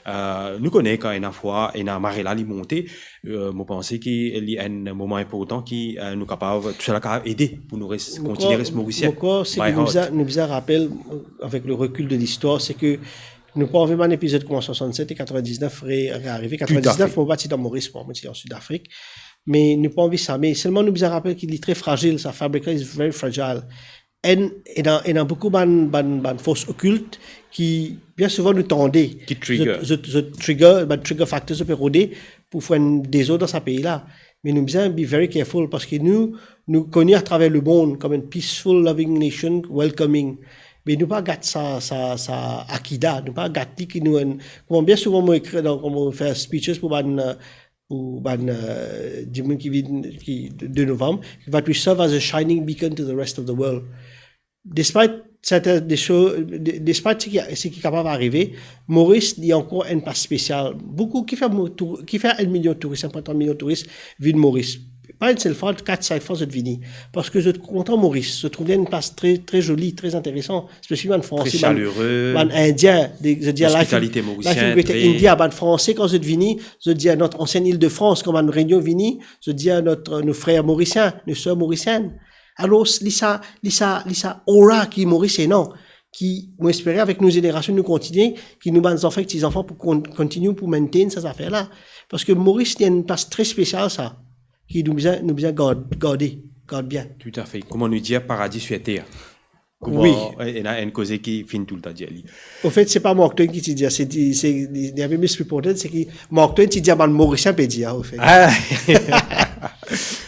eh, nou kone kan ena fwa, ena marela li monte, eh, mo panse ki li enn moman inportan ki, eh, nou kapav, tousala kapav ede pou nou res, kontinie res Morisien. Mo krwar, mo krwar seki nou bizin, nou bizin rapel, eh, avek le rekil de listwar, se ki nou pa anvi bann epizod kouma swasannset e katrevendiznef re-, rearive. Toutafe. Katrevendiznef, mo pa ti dan Moris, mo ti an Sidafrik. Me nou pa anvi sa. Me selman nou bizin rapel ki li tre frazil, sa fabric la is very fragile. Enn, ena, ena boukou bann, bann, bann fors okilt ki, bien souvan nou tande, ki trigger. Zot, zot, zot trigger, bann trigger factors zot pe rode pou fer enn dezord dan sa pei la. Me nou bizin be very careful, parski nou, nou koni atraver lemond kom enn peaceful, loving nation, welcoming. Me nou pa gat sa, sa, sa akida, nou pa gat li ki nou enn, kouma bien souvan mo ekrir dan, kan mo fer speeches pou bann, eh, pou bann, eh, dimoun ki vinn, ki, de, de Novanm, that we serve as a shining beacon to the rest of the world. Despite serten de so-, de-, despite seki, seki kapav arive, Moris li ankor enn plas spesial. Boukou, kifer mo-, tou-, kifer enn milion touris, enn pwin trwa milion touris vinn Moris? Pa enn sel fwa, kat, sink fwa zot vini. Parski zot kontan Moris, zot trouv li enn plas tre, tre zoli, tre interesan. Spesialman bann Franse, bann, bann Indien, de, zot dir life in, life in Greater India. Bann Franse, kan zot vini, zot dir notre ancienne Île-de-France, kan bann Reynion vini, zot dir notre, nos frères mauriciens, nos sœurs mauriciennes. Alor, li sa, li sa, li sa aura ki Moris ena, ki, mo espere avek nou zenerasion, nou kontinie, ki nou bann zanfan ek ti zanfan pou kon-, kontinie pou maintain sa zafer la. Parski Moris, li enn plas tre spesial sa, ki nou bizin, nou bizin gard, garde, gard bien. Toutafe. Kouma nou dir, paradis sur terre. Kouma, wi, eh, ena enn koze ki finn toultan dir li. Anfet, se pa Mark Twain ki ti dir, se di, se, li, li inpe misreported, se ki Mark Twain ti dir bann Morisien pe dir, anfet. Ah.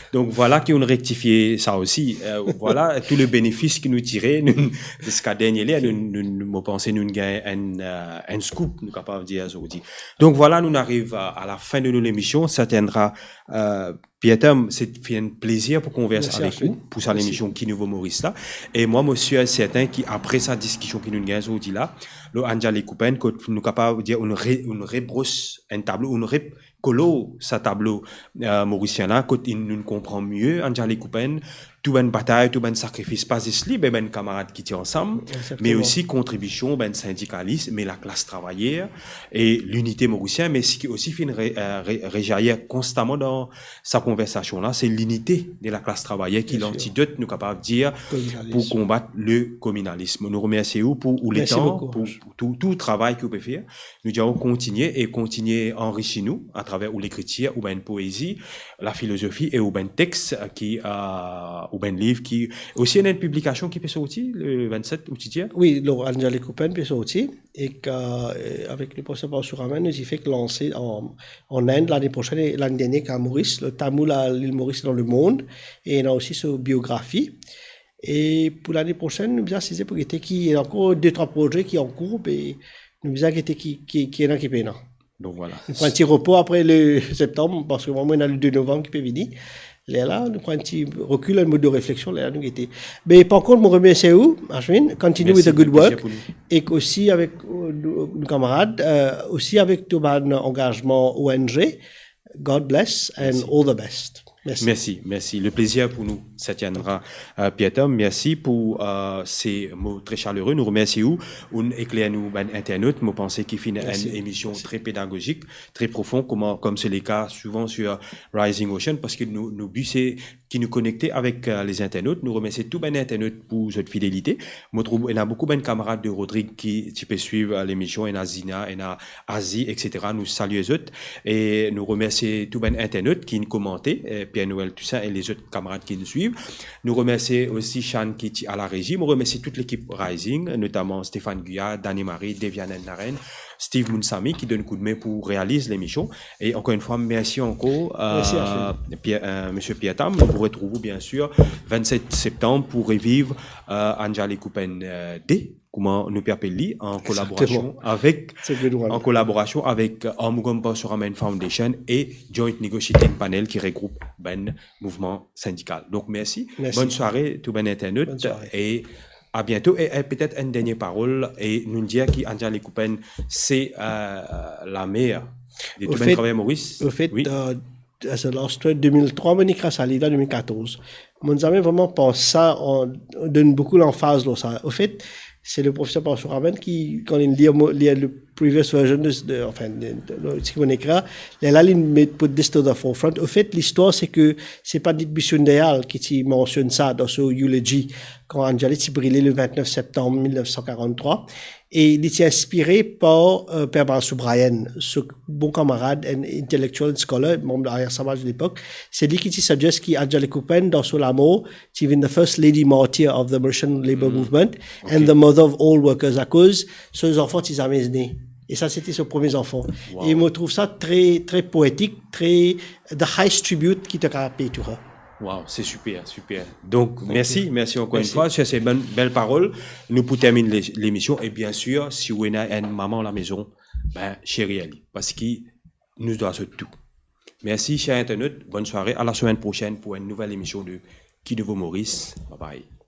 Donk, vwala ki nou rektifie sa osi. Eh, vwala, tou le benefis ki nou tire, nou, ziska dernie ler, nou, nou, nou, mo panse nou gagn enn, eh, enn scoop, nou kapav dir azordi. Donk, vwala, nou ariv a, a la fin de nou lemision. Sa ti enn, eh, Pierre Tom, se finn enn plezir pou konvers avek ou, pou sa lemision Ki Nouvo Moris la. E mwa, mo sir e serten ki apre sa diskision ki nou gagn zordi la, lor Anjali Kupen, kot nou kapav dir, nou re-, nou rebros enn tablo, nou rekolor sa tablo, eh, morisien la, kot nou konpran mie Anjali Kupen, tou bann batay, tou bann sakrifis, pa zis li, me bann kamarad ki ti ansam, me osi kontribision bann sindikalis, me laklas travayer, e linite morisien, me seki osi finn re-, eh, re-, rejalir konstaman dan sa konversasion la, se linite de laklas travayer ki lantidot, nou kapav dir, pou konbat le kominalism. Nou remersie ou pou ou letan, pou tou, tou travay ki ou pe fer. Nou dir ou kontinie e kontinie anrisi nou atraver ou lekritir, ou bann poezi, lafilozofi e ou bann text ki, eh, ou bann liv ki, osi ena enn piblikasion ki pe sorti le vennset, ou ti dir? Wi, lor Anjali Kupen pe sorti. Ek, eh, avek le profeser Parsuramhan, nou ti fek lanse an, an Inde lane prosenn, e lane dernie a Moris, le Tamoul a Lil Moris dan lemond, e ena osi so biografi. E pou lane prosenn, nou bizin asize pou gete ki, ena ankor de trwa proze ki ankour, be nou bizin gete ki, ki, ki ena, ki pena. Donc voilà. Nou pran enn ti repo apre le septanm, parski mwa, mwa ena le de novanm ki pe vini. Lerla, nou pran enn ti rekil, enn mod de refleksion, lerla nou gete. Me par kont, mo remersie ou, Ashwin, continue with the good work. Mesi, plezir pou nou. Ek osi avek, euh, nou, nou kamarad, euh, osi avek to bann angazman O N G. God bless and all the best. Mesi. Mesi, mesi. Le plezir pou nou, Satya Indra, euh, Priyatam. Mesi pou, euh, se mo tre salere. Nou remersie ou, ou'nn ekler nou bann internot. Mo panse ki finn enn emision tre pedagozik, tre profon, kouma, kom se le ka souvan sur, euh, Rising Ocean, parski nou, nou bi se ki nou konekte avek, euh, lezinternot. Nou remersie tou bann internot pou zot fidelite. Mo trouv ena boukou bann kamarad de Rodrig ki ti pe swiv, euh, lemision, ena Zina, ena Azi, et cetera. Nou salie zot e nou remersie tou bann internot ki'nn komante, euh, Pierre Noël Toussaint e lezot kamarad ki'nn swiv. Nou remersie osi Shan ki ti a la rezi. Mo remersie tout lekip Rising, notaman Stéphane Guyard, Dani Marie, Devianne Naren, Steve Mounsami ki donn koudme pou realiz lemision. E ankor enn fwa, mersi ankor, euh, Pierre, euh, Monsieur Pierre Tam. Nou pou retrouv ou, bien sûr, vennset septanm pou reviv, euh, Anjali Kupen, euh, de, kouma nou pe apel li, an kolaborasion avek, an kolaborasion avek, euh, Armugam Parshurama Foundation e Joint Negotiating Panel ki regroup bann mouvman sindikal. Donk, mersi. Mersi. Bonn sware tou bann internot e a biento. E, e petet enn dernie parol, e nou dir ki Anjali Kupen se, euh, lamer de tou bann traver Moris. Ofet, euh, as a last word, de mil trwa, mo inn ekrir sa liv la, de mil katorz. Mo'nn zame vreman pans sa, an donn boukou lanfaz lor sa. Ofet, se le profeser Parshurama ki, kan li lir mo, lir le previous version de, de, anfin, de, de, de, seki mo'nn ekrir, lerla li met, put this to the forefront. Ofet, listwar se ke se Pandit Bisnoy Dayal ki ti mansionn sa dan so eulogy, kan Anjali ti brile le vintnef septanm mil nef san karant-trwa. E li ti inspire par, euh, Per Balasubramanian, so bon kamarad, enn intellectual, enn scholar, manb Arya Samaj lepok. Se li ki ti suggest ki Anjali Kupen, dan so lamor, ti vinn the first lady martyr of the Mauritian labour movement and the mother of all workers, akoz so zanfan ti zame ne. E sa, se ti so premie zanfan. E mo trouv sa tre, tre poetik, tre, the highest tribute ki to kapav pey to her. Wow, c'est super, super. Donc, merci, merci encore une fois. Sur ces bonnes, belles paroles, nou pou terminn le, lemision. E bien sûr, si ou ena enn mama lamezon, ben, cherir li, parski nou dwa zot tou. Mersi, ser internot. Bonn sware. A la semaine prochaine pour une nouvelle émission de Ki Nouvo Moris. Bye bye.